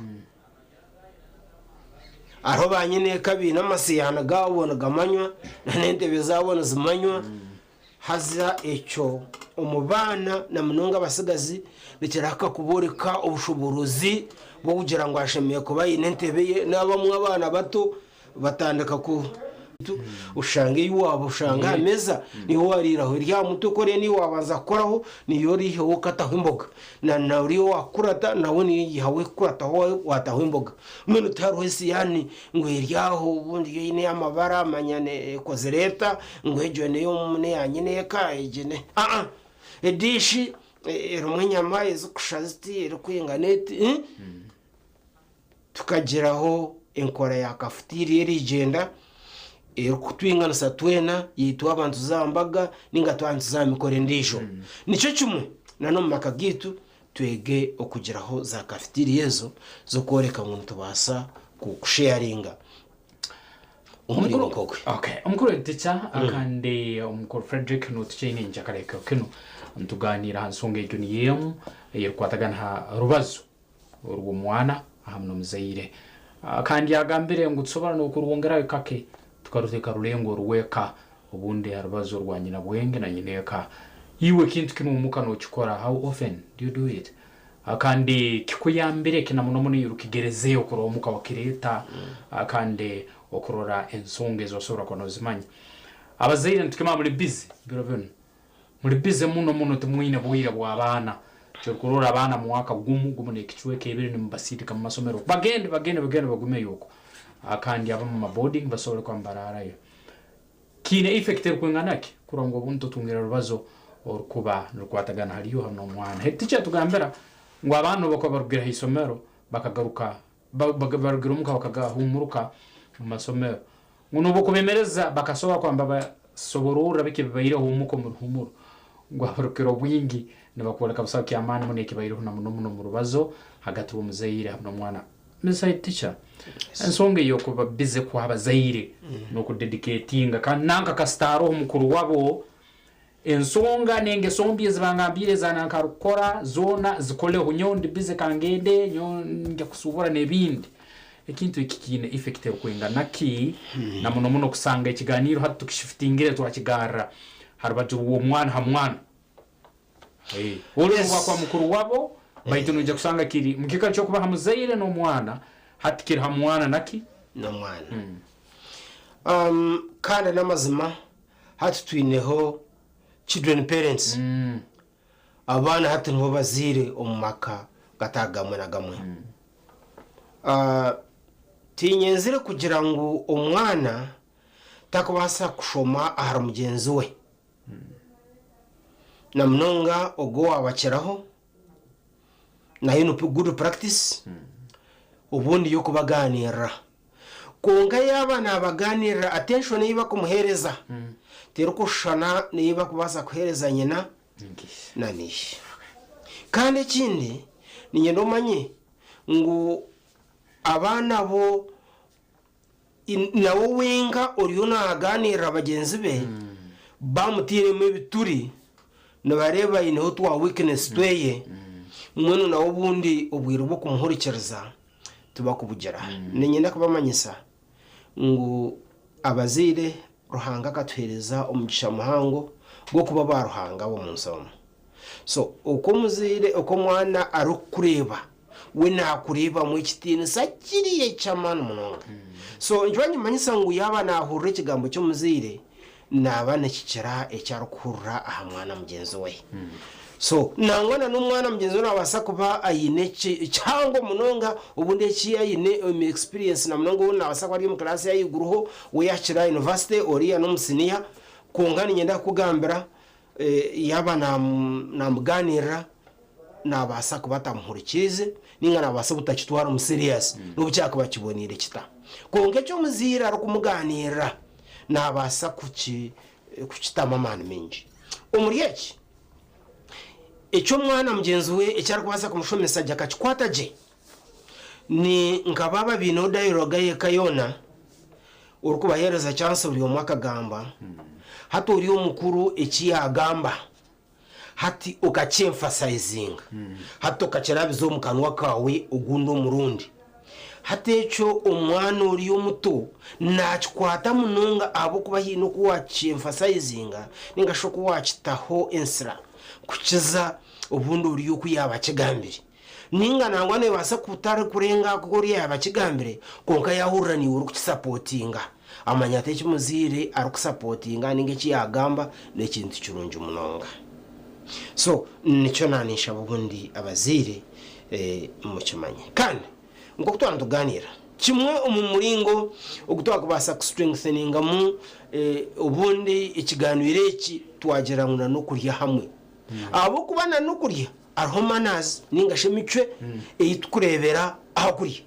Hariho banyineeka baine amasiyaani gaabo nigamanywa na n'entebe zaabo nizimanywa haza ekyo omu baana na munonga abatsigazi nikirahika kubooreka obushoboorozi bw'okugira ngu ashemereire kuba aine entebe ye. N'abamwe abaana bato Batandika ku oshanga ei waaba oshanga aha meeza niiwe wariiraho eri aha mutwe ku oriyo niiwe waabanza kukoraho niiwe oriiheho okataho emboga na na oriya owaakukurata nawe niiwe oihaho ekukurataho waataho emboga. Mbwenu tihariho esiyaani ngu eri aho obundi yo eine amabara manya ekozire eta ngu egyo n'eya nyineeka egi ne aa ediishi erimu enyama ezikushusha ziti erikwingana eti. Tukagiraho enkora ya kafutiria erigyenda erikutwinganisa twena yaitwe abantu za mbaga ninga twaba nituza aha mikoro endiijo. Nikyo kimwe na n'omu maka gaitu twege okugiraho za kafutiria ezo z'okworeka ngu nitubaasa kusheyaringa omuringo nk'ogwe. Okay. Omukuru Eticha kandi omukuru Fredrick notukyaine enjakareko kinu nitugaaniira aha nsonga egyo niyo emu ey'erukukwatagana ha rubazo rw'omwana ahamu n'omuzaire. Kandi agambire ngu tusobora n'okurwongerayo kake. Tukaruteeka rurengo orw'eka obundi aha rubazo rwa nyinabwenge na nyineeka. Iwe ekintu kinu omuka nokikora? How often do you do it? Kandi kikuyambire ki na muno muno iwe orukigerezeho kurora omuka wakireeta kandi okurora ensonga ezi osobora kuba nozimanya. Abazaire nitukimanya muri busy biro binu. Muri busy muno muno timwine bwire bw'abaana. Ekyorukurora abaana mwaka gumu, gumu n'ekicweka ebiri nimubasindika mu masomero. Bagende bagende bagende bagumeyo okwo. Kandi abamu ma boarding basobole kuba nibaraarayo. Kiine effect erukwingana ki kurora ngu obundi totungire rubazo orukuba nirukwatagana hali iwe hamu n'omwana. Head teacher atugambira ngu abaana obu bakuba barugire ha isomero bakagaruka barugire omuka bakahumuruka omu masomero ngu n'obu okubemereza bakasobora kuba nibabasobororra biki ebibaireho omuka omu ruhumuro ngu abarukukira obwingi nibakwoleka busaho ky'amaani muno ekibaireho na muno muno omu rubazo hagati w'omuzaire hamu n'omwana. Miss Head Teacher, ensonga ey'okuba busy kw'abazaire n'okudedicatinga kandi nanka kasita haroho mukuru wabo ensonga n'engeso mbi ezi bangambiire eza nanka arukukora zoona zikoleho nyowe ndi busy kangende nyowe ngya kusuubura n'ebindi. Ekintu eki kiine effect erukwingana ki na muno muno kusanga ekiganiiro hati tukishifitingire twakigarra ha rubaju rw'omwana ha mwana. Oli obu akuba mukuru wabo baitu noija kusanga kiri mu kiikaro ky'okuba ha muzaire n'omwana hati kiri ha mwana naki? N'omwana. Kandi n'amazima hati twineho children parents. Abaana hati nibo bazaire omu maka gatari gamwe na gamwe. Tinyenzire kugira ngu omwana takubaasa kushoma ahari mugyenzi we. Na munonga ogwo owaabakiraho nayo ni good practice obundi y'okubagaaniirira. Kwonka yaaba naabagaaniirira attention ei barikumuheereza terikushushana n'ei barikubaasa kuheereza nyina na n'ishe. Kandi ekindi niinyenda omanye ngu abaana bo nawe wenka oriyo naagaaniirira bagyenzi be baamutairemu ebituri nibareeba aineho twa weakness tweye mbwenu nawe obundi obwire bw'okumuhurikiriza tibakubugira. Niinyenda kubamanyisa ngu abazaire Ruhanga akatuheereza omugisha muhango gw'okuba baaruhanga ab'omu nsi omu. So oku omuzaire, oku omwana arikukureeba, we naakureebamu ekitiinisa kiriya eky'amaani munonga. So nikyo nikimanyisa ngu yaaba naahurira ekigambo ky'omuzaire, naaba nikikira eki arikuhurira aha mwana mugyenzi we. So nangwa na n'omwana mugyenzi we naabaasa kuba aine eki kihango munonga obundi eki aine omu experience na munonga obundi naabaasa kuba ari omu class y'ahaiguruho, we yaakira aha university oriya n'omu siniya, kwonka niinyenda kukugambira Yaaba naamugaaniirira, naabaasa kuba atamuhurikiize nainga naabaasa obutakitwara omu siriasi n'obu kyakuba kiboneire kita. Kwonka eki omuzaire arikumugaaniirira naabaasa kukitamu amaani maingi. Omuri eki, eki omwana mugyenzi we eki arikubaasa kumushomesa gye akakikwata gye, ni nka baaba baineho dialogue y'eka yoona, orikubaheereza chance buri omwe akagamba, hati ori omukuru eki yaagamba hati okakyemfasayizinga, hati okakirabiza omu kanwa kaawe ogundi omurundi. Hati ekyo omwana ori omuto naakikwata munonga ahabw'okuba haine oku waakyemfasayizinga nainga shi oku waakitaho ensira kukiza obundi ori oku yaaba akigambire. Nainga nangwa neebaasa kutari kurenga aha ku oriya yaaba akigambire, kwonka yaahurira naiwe orikukisapotinga, amanya ati eki muzaire arikusapotinga nainga eki yaagamba n'ekintu kirungi munonga. So, nikyo naaninshaba obundi abazaire mukimanye. Kandi nk'oku twaba nitugaaniira, kimwe omu muringo ogu twakubaasa kustrengtheningamu obundi ekigaaniiro eki, twagira ngu n'okurya hamwe. Ahabw'okuba na n'okurya Hariho manners ninga shi emicwe ei tukureebera aha kurya.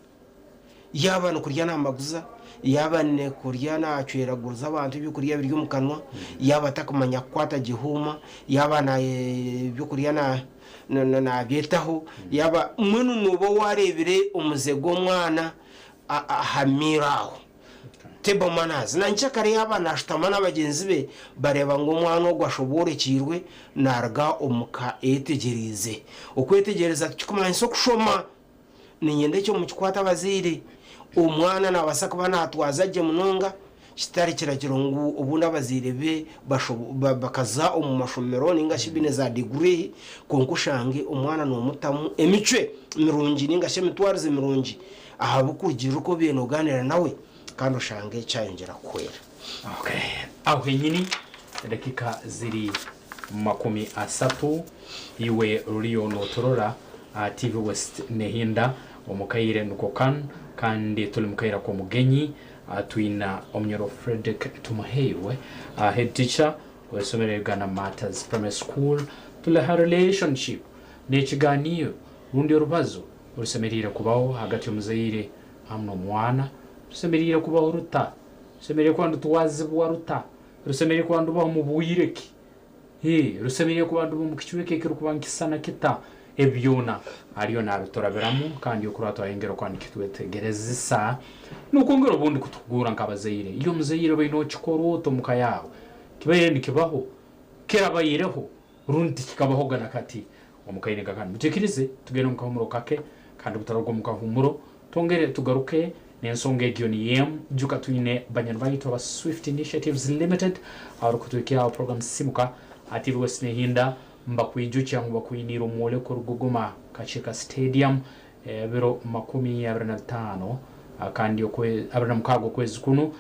Yaaba nikurya namaguza, yaaba nikurya nacweraguriza abantu ebyokurya biri omu kanwa, yaaba atakumanya kukwata gye huuma, yaaba ebyokurya nabyetaho, yaaba mbwenu nooba waareebire omuze gw'omwana aha meal aho. Table manners. Na nkyakare yaaba naashutama na bagyenzi be, bareeba ngu omwana ogu ashoboorekyeirwe, naaruga omu ka eyetegyereize. Okwetegyereza tikikumanyisa okushoma. Niinyenda ekyo mukikwate abazaire. Omwana naabaasa kuba naatwaza gye munonga, Kitari kiragiro ngu obundi abazaire be bakaza omu mashomero ninga shi baine za diguri kwonka oshange omwana nomutamu emicwe mirungi ninga shi emitwarize mirungi ahabw'okurugiirira oku obaire nogaaniira nawe kandi oshange kyayongyera kukuhwera. Okay. Aho henyini edakika ziri 30 iwe ruriyo noturora aha TV West Nehinda omu kaire niko kanu kandi turi mu kaire ak'omugenyi twina Omunyoro Fredrick Tumuheirwe head teacher w'eishomero Uganda Martyrs Primary School turi aha relationship n'ekiganiiro rundi orubazo orusemeriire kubaho ahagati y'omuzaire hamu n'omwana rusemeriire kubaho ruta? Rusemeriire kuba nirutwazibwa ruta? Rusemeriire kuba nirubaho mu bwire ki? Ee, rusemeriire kuba nduba omu kicweka ekirukuba nikisisana kita? Ebi byona aliyo nabiturabiramu kandi okurora twayongera okuba nikitwetegerezesa n'okwongera obundi kutuhugura nk'abazaire. Iwe omuzaire obaire nokikora ota omu ka yaawe? Kibaire nikibaho? Kirabaireho? Rundi tikikabahoga na kati? Omu kaire nka kanu, mutwikirize tugende omu kahumuro kake kandi obutararuga omu kahumuro twongere tugaruke n'ensonga egyo niyo emu. Ijuka twine banywani baitu aba Swift Initiatives Limited abarukutwikiraho program Simuka aha TV West Nehinda. Mbakwijukya ngu bakwiniire omwoleko Rugogoma Kakyeka Stadium ebiro 25 kandi 26 okwezi kunu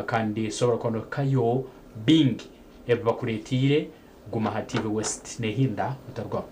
kandi sobora kuba nohikayo bingi ebibakuletiire. Guma aha TV West Nehinda otarugaho.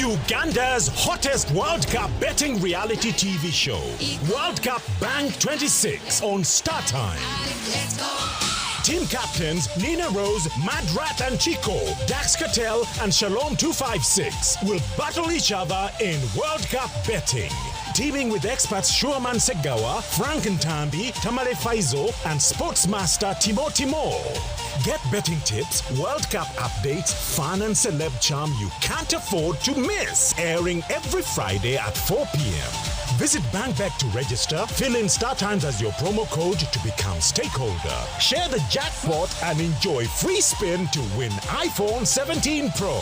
Uganda's hottest World Cup betting reality TV show, World Cup Bank 26 on StarTimes. Team captains Nina Rose, Mad Rat and Chico, Dax Cartel and Shalom 256 will battle each other in World Cup betting. Teaming with experts Shuaman Segawa, Frank Ntambi, Tamale Faisal, and sportsmaster Timo Timo. Get betting tips, World Cup updates, fun and celeb charm you can't afford to miss. Airing every Friday at 4 p.m. Visit BankBet to register, fill in StarTimes as your promo code to become stakeholder. Share the jackpot and enjoy free spin to win iPhone 17 Pro.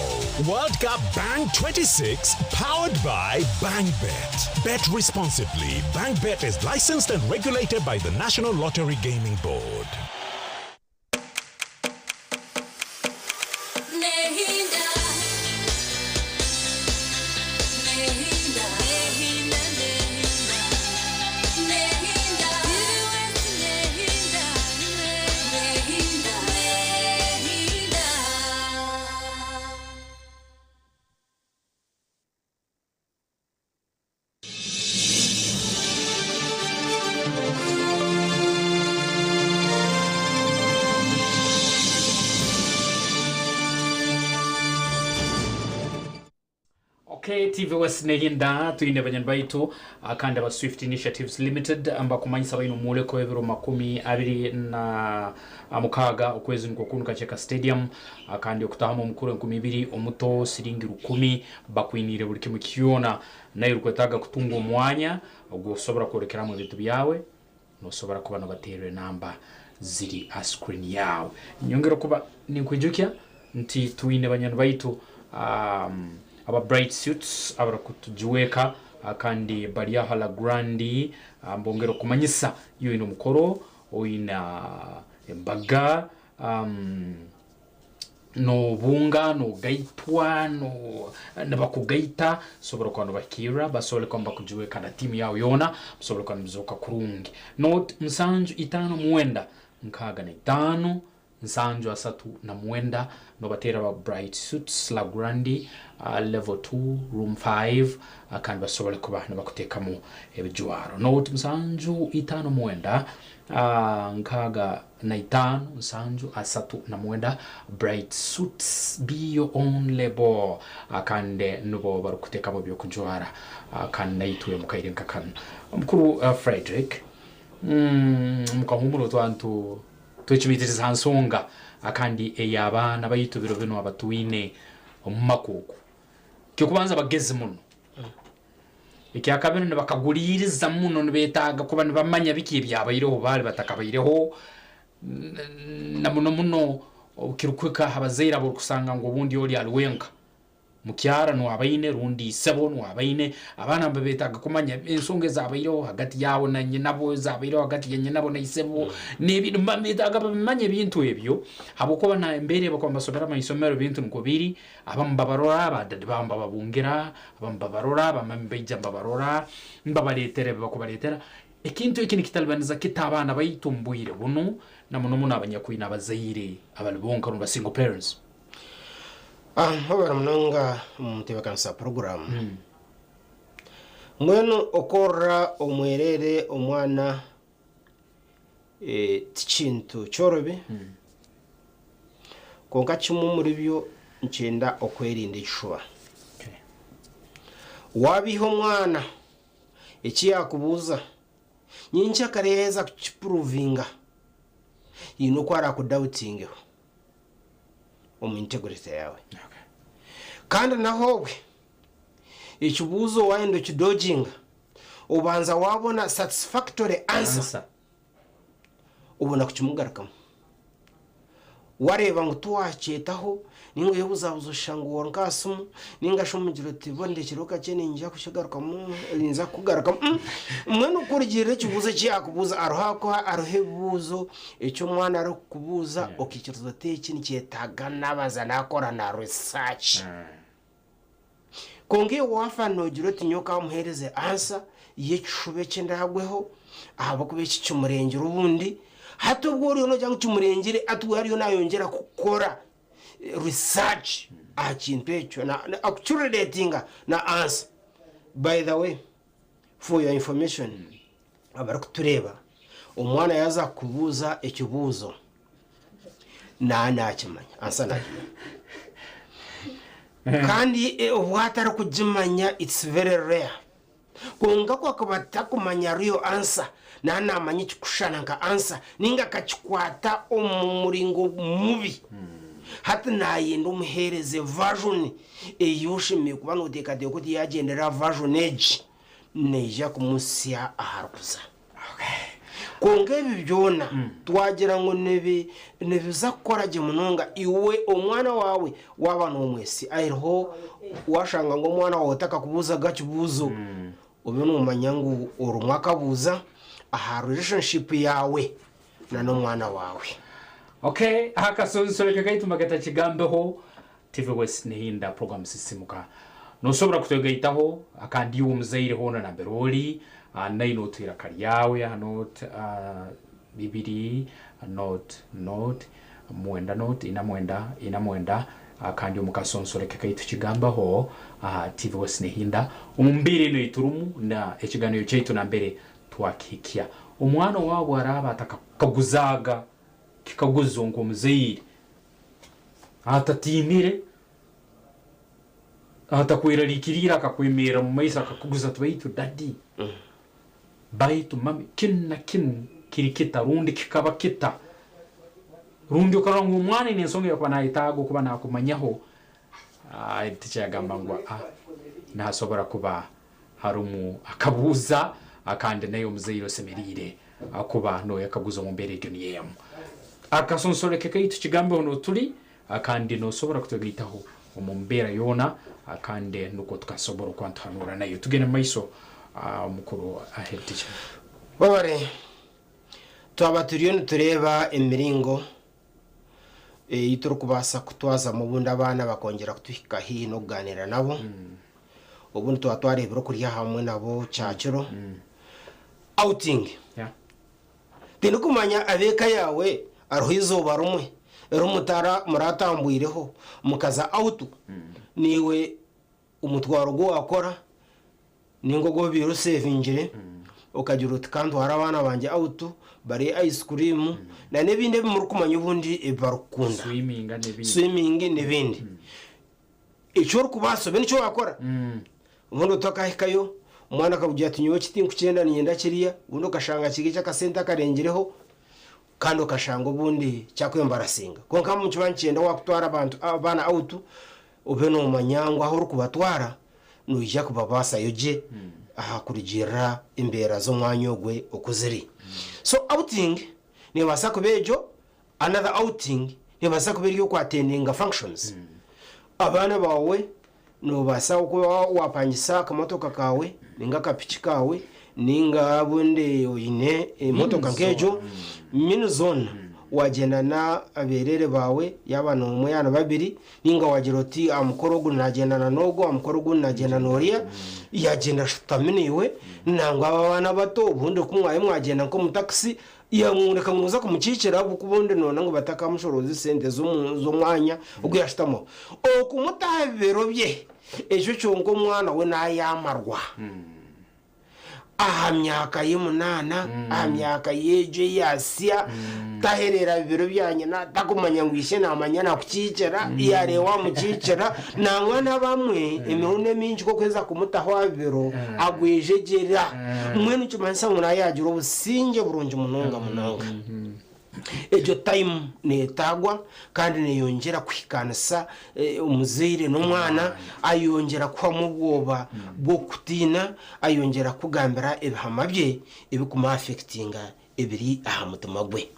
World Cup Bank 26, powered by BankBet. Bet responsibly. BankBet is licensed and regulated by the National Lottery Gaming Board. Okay, TV West Nehinda twine banywani baitu kandi aba Swift Initiatives Limited mbakumanyisa baine omworeko w'ebiro 26 okwezi nikwo kunu Kakyeka Stadium kandi okutahamu omukuru 2000 omuto siringi 1000 bakwiniire buri kimwe kyona naiwe orikwetaaga kutunga omwanya ogu osobola kworekeramu ebintu byawe nosobora kuba nobateerera enamba ziri aha screen yaawe. Nyongera okuba ninkwijukya nti twine banywani baitu aba Bright Suits abarikutujuweka kandi bari aha La Grande mbongera okumanyisa iwe oine omukoro, oine embaga, Nobunga, nogaitwa, no nibakugaita, sobora kuba nobahikirra, basobole kuba nibakujuweka na tiimu yaawe yoona, musobole kuba nimuzooka kurungi. Nought musanju itaano mwenda nkaaga na itaano 739 nobateera aba Bright Suits La Grande level 2 room 5 kandi basobole kuba nibakuteekamu ebijwaro. Note 759 65 739 Bright Suits be your own label kandi nibo barikuteekamu eby'okujwara kandi naitwe omu kaire nka kanu. Mukuru Fredrick, mukahuumura otwantu Twecumitirize ha nsonga kandi ey'abaana baitu biro binu abatwine omu maka oku. Eky'okubanza bagezi muno. Ekyakabiri nibakaguliiriza muno nibetaaga kuba nibamanya biki ebyabaireho obu baali batakabaireho na muno muno obukirukuhika ha bazaire aborukusanga ngu obundi oli ali wenka. Mukyara nuwe abaine rundi isebo nuwe abaine, abaana nibabetaaga kumanya ensonga ezabaireho hagati yabo na nyinabo, ezabaireho hagati ya nyinabo na isebo, n'ebindi nibabetaaga babimanye ebintu ebyo habwokuba na embeera ei bakuba nibasomeramu ha isomero ebintu nukwo biri, abamu babarora, ba dadi baabo nibababungira, abamu babarora, ba mami baija nibabarora, nibabaletera ebi bakubaletera. Ekintu eki nikitalibaniza kita abaana baitu omu bwire bunu, na muno muno abanyakwine abazaire abali bonka rundi ba single parents? Mwebare munonga omutebekanisa wa puroguramu. Mbwenu okworora omwereere omwana ti kintu kyorobi kwonka kimwe omuri byo nikyenda okwerinda ekishuba. Wabiiha omwana eki yaakubuuza nyenkyakare yaaheza kukipuruvinga haine oku araakudawutingeho. omu integrity yaawe. Kandi naho obwe ekibuuzo waayenda okidoginga, obanza waabona satisfactory answer obona kukimugarukamu. Wareeba ngu tiwakyetaho ninga oyebuzabuza oshusha ngu ori nk'aha simu ninga shi omugira oti bo ndekyereho kakye niinyija kukigarukamu ninza kukugarukamu. Mbwenu kurugiirira ekibuuzo eki yaakubuuza hariho akuha hariho ebibuuzo Eki omwana arikukubuuza okaikiriza oti eki nikyetaaga naabanza naakora na research. Kwonka iwe waafa noogira oti nyowe ka muheereze answer y'ekishuba eki ndaagweho ahabw'okuba eki kimurengire obundi. Hati obwo oriyo noogira ngu kimurengire hati we ariyo naayongyera kukora research aha kintu ekyo akukirereetinga na answer. By the way, for your information, Abarikutureeba, omwana yaaza kukubuuza ekibuuzo, naaba naakimanya, ansa naagimanya. Kandi obu atarikugimanya it's very rare. Kwonka ku akuba atakumanya real answer, naaba naamanya ekikushushana nka answer nainga akakikwata omu muringo mubi. Hati naayenda omuheereze version ei oshemereire kuba nooteekateeka oti yaagyendera aha version egi. Neija kumuhitsya aharikuza. Kwonka ebi byona twagira ngu nibiza kukora gye munonga iwe omwana waawe waaba noomwesiga. Hariho waashanga ngu omwana waawe takakubuuzaga kibuuzo, obe noomanya ngu orimu akabuuza aha relationship yaawe n'omwana waawe. Okay, akasonsoreke kaitu magata kigambeho TV West nehinda program Sisimuka. Nosobora kutwegaitaho kandi iwe omuzaire hoona nambere ori, naine otu iraka ryawe aha not bibiri not not mwenda not ina mwenda ina mwenda kandi omu kasonsoreke kaitu kigambaho aha TV West nehinda omu mbeera enu eyiturumu na ekiganiro kyaitu nambere twakihikya. Omwana owaawe obwaraaba atakakukaguzaaga kikaguzo nk'omuzaire, Atatiinire, atakweraliikiriire akakwemerra omu maiso akakuguza ati, Baitu dadi, baitu mami, kinu na kinu kiri kita rundi kikaba kita? Rundi okarora ngu omwana aine ensonga ei akuba nayetaaga okuba nakumanyaho, tikyagamba ngu aa, nasobora kuba harumu akabuuza kandi naiwe omuzaire osemeriire kuba noyekaguza omu mbeera egyo niyo emu. Akasonsoreke kaitu kigambeho notuli kandi nosobora kutwegaitaho omu mbeera yoona kandi nukwo tukasobora okuba nituhanuura naiwe. Tugende mu maiso omukuru head teacher. Webare. Twaba turiyo nitureeba emiringo ei turikubaasa kutwazamu obundi abaana bakongyera kutuhika haihi n'okugaaniira nabo. Obundi twaba twareebire okurya hamwe nabo kyakiro. Outing. Tindikumanya ab'eka yaawe hariho eizooba rimwe. Eri mutara muratambwireho mukaza out, niiwe omutwaro gu waakora ninga ogu obaire osevingire okagira oti ka ntware abaana bangye out barye ice cream na n'ebindi ebi murikumanya obundi ebi barikukunda. Swimming n'ebindi. Swimming n'ebindi. Eki orikubaasa obe nikyo waakora. Obundi otakahikayo omwana akakugira ati nyowe eki tinkukyenda niinyenda kiriya, obundi okashanga kiri eky'akasente akarengireho kandi okashanga obundi kyakwembarasinga. Kwonka nikiba nikyenda waakutwara abantu abaana out obe noomanya ngu ahu orikubatwara noija kubabaasayo gye aha kurugiirira embeera z'omwanya ogwe oku ziri. So outing neebaasa kuba egyo, another outing neebaasa kuba eri ey'oku-attendinga functions. Abaana baawe Noobaasa kuba waapangisa akamotoka kaawe nainga akapiki kaawe nainga obundi oine emotoka nk'egyo mini zoona waagyenda n'abeereere baawe yaaba n'omwe yaaba ni babiri nainga waagira oti aha mukoro ogu naagyenda n'ogu aha mukoro ogundi naagyenda n'oriya yaagyenda ashutami naiwe nangwa abo abaana abato obundi ku mwaaba mwagyenda nk'omu takisi Yamworeka ngu noza kumukiikira ahabw'okuba obundi noona ngu batakamushorooza esente z'omwanya ogu yaashutamaho. Okumuta aha bibero bye, ekyo kyonka omwana we naayamarwa. Aha myaka ye munaana, aha myaka ye egyo ei yaasya, tahereera bibero bya nyina, takumanya ngu ishe naamanya nakukiikira, yaareeba waamukiikira. Nangwa n'abamwe emirundi emingi ku orikuheza kumutaho aha bibero, agwejegyera. Mbwenu nikimanyisa ngu nawe yaagira obusingye burungi munonga munonga. Egyo tayimu neetaagwa kandi neeyongyera kuhikaanisa omuzaire n'omwana, ayongyera kuhwamu obwoba bw'okukutiina, ayongyera kukugambira ebihama bye ebirikumuafekitinga ebiri aha mutima gwe.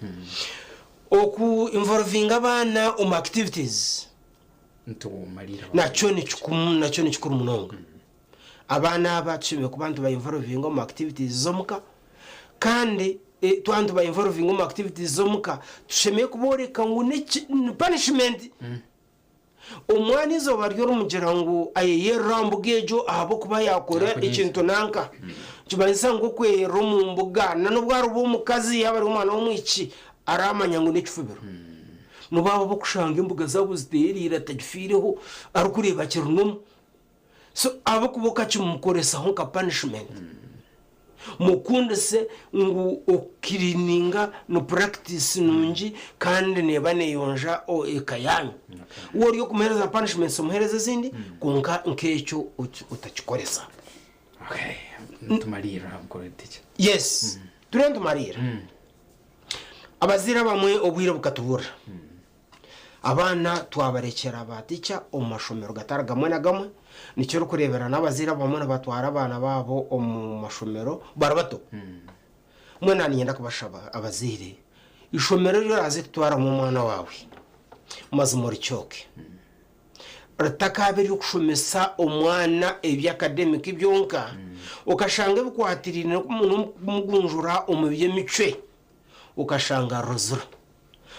Oku involvinga abaana omu activities nakyo nikikuru munonga. Abaana aba tushemereire kuba nituba involvinga omu activities z'omuka kandi twaba nituba involvinga omu activities z'omuka tushemereire kubooreka ngu ni punishment. Omwana eizooba ryo orimugira ngu ayeyerere aha mbuga egyo ahabw'okuba yaakora ekintu nanka, nikimanyisa ngu okweyerera omu mbuga na n'obu ariba omukazi yaaba ari omwana w'omwishiki aramanya ngu n'ekifubiro. N'obu abo ab'okushanga embuga zaabo ziteeriire atagifiireho arikureeba kiri normal. So ahabw'okuba okakimukoresaho nka punishment. Mukundise ngu okukiriininga ni practice nungi kandi neeba neeyonja eka yaanyu. Waaba ori okumuheereza punishments omuheereze ezindi kwonka nk'ekyo otakikoresa. Nitumariirira aha mukoro teacher. Yes, turiyo nitumariirira. Abazaire abamwe obwire bukatubura. Abaana twabarekyera ba teacher omu mashomero gatari gamwe na gamwe, nikyo orikureebera n'abazaire abamwe nibatwara abaana baabo omu mashomero bari bato. Mbwenu niinyenda kubashaba abazaire, eishomero eri oraaze kutwaramu omwana waawe mazima orikyoke. Ritakaaba ery'okushomesa omwana eby'akademiki byonka, okashanga ebikwatiraine n'okumugunjura omu by'emicwe okashanga ruzira.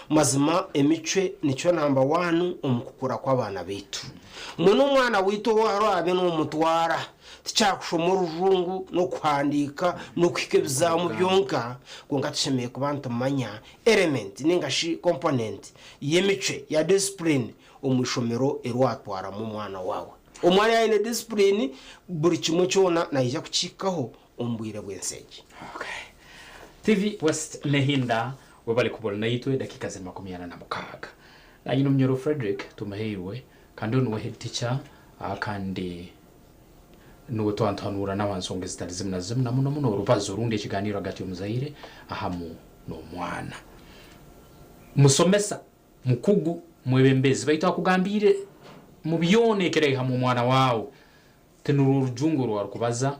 Mazima emicwe nikyo namba wani omu kukura kw'abaana baitu. Mbwenu omwana waitu ou oraabe noomutwara, tikyakushoma orujungu n'okuhandiika n'okuhika ebizaamu byonka, kwonka tushemereire kuba nitumanya element ninga shi component y'emicwe ya discipline omu ishomero eri waatwaramu omwana waawe. Omwana yaaba aine discipline, buri kimwe kyona naija kukihikaho omu bwire bw'ensi egi. TV West Nehinda webale kuba ori naitwe edakiika ziri 46. Nanye n'omunyoro Fredrick Tumuheirwe kandi onu niwe head teacher kandi niwe twantuhanuura nawe aha nsonga ezitari zimwe na zimwe na muno muno orubazo rundi ekiganiiro ahagati y'omuzaire ahamu n'omwana. Musomesa, mukugu, mwebembezi baitu akugambiire mu byona ekiraihamu omwana waawe tinurwo orujungu oru arikubaza,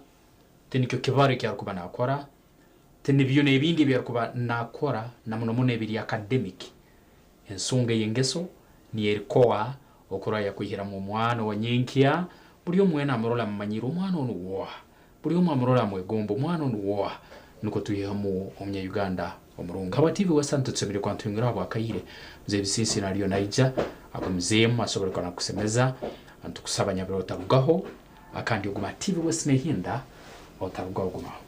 Tinikyo kibaro eki arikuba nakora, tinibyo n'ebindi ebi arikuba nakora na muno muno ebiri academic. Ensonga ey'engeso niyo eri core okurora yakwihiramu omwana owa nyenkya, buri omu weena amurole amumanyire omwana onu w'oha, buri omu amurole amwegombe omwana onu w'oha, nukwo twihemu omunya Uganda omurungi. Habwa TV Western tutusemeriire kuba nituhingura habw'akaire, Mzee Bisinsino ariyo naija agumizeemu asobole kuba nakusemeza, nitukusaba nyabura otarugaho. Akandi oguma TV West nehinda otarugaho gumaho.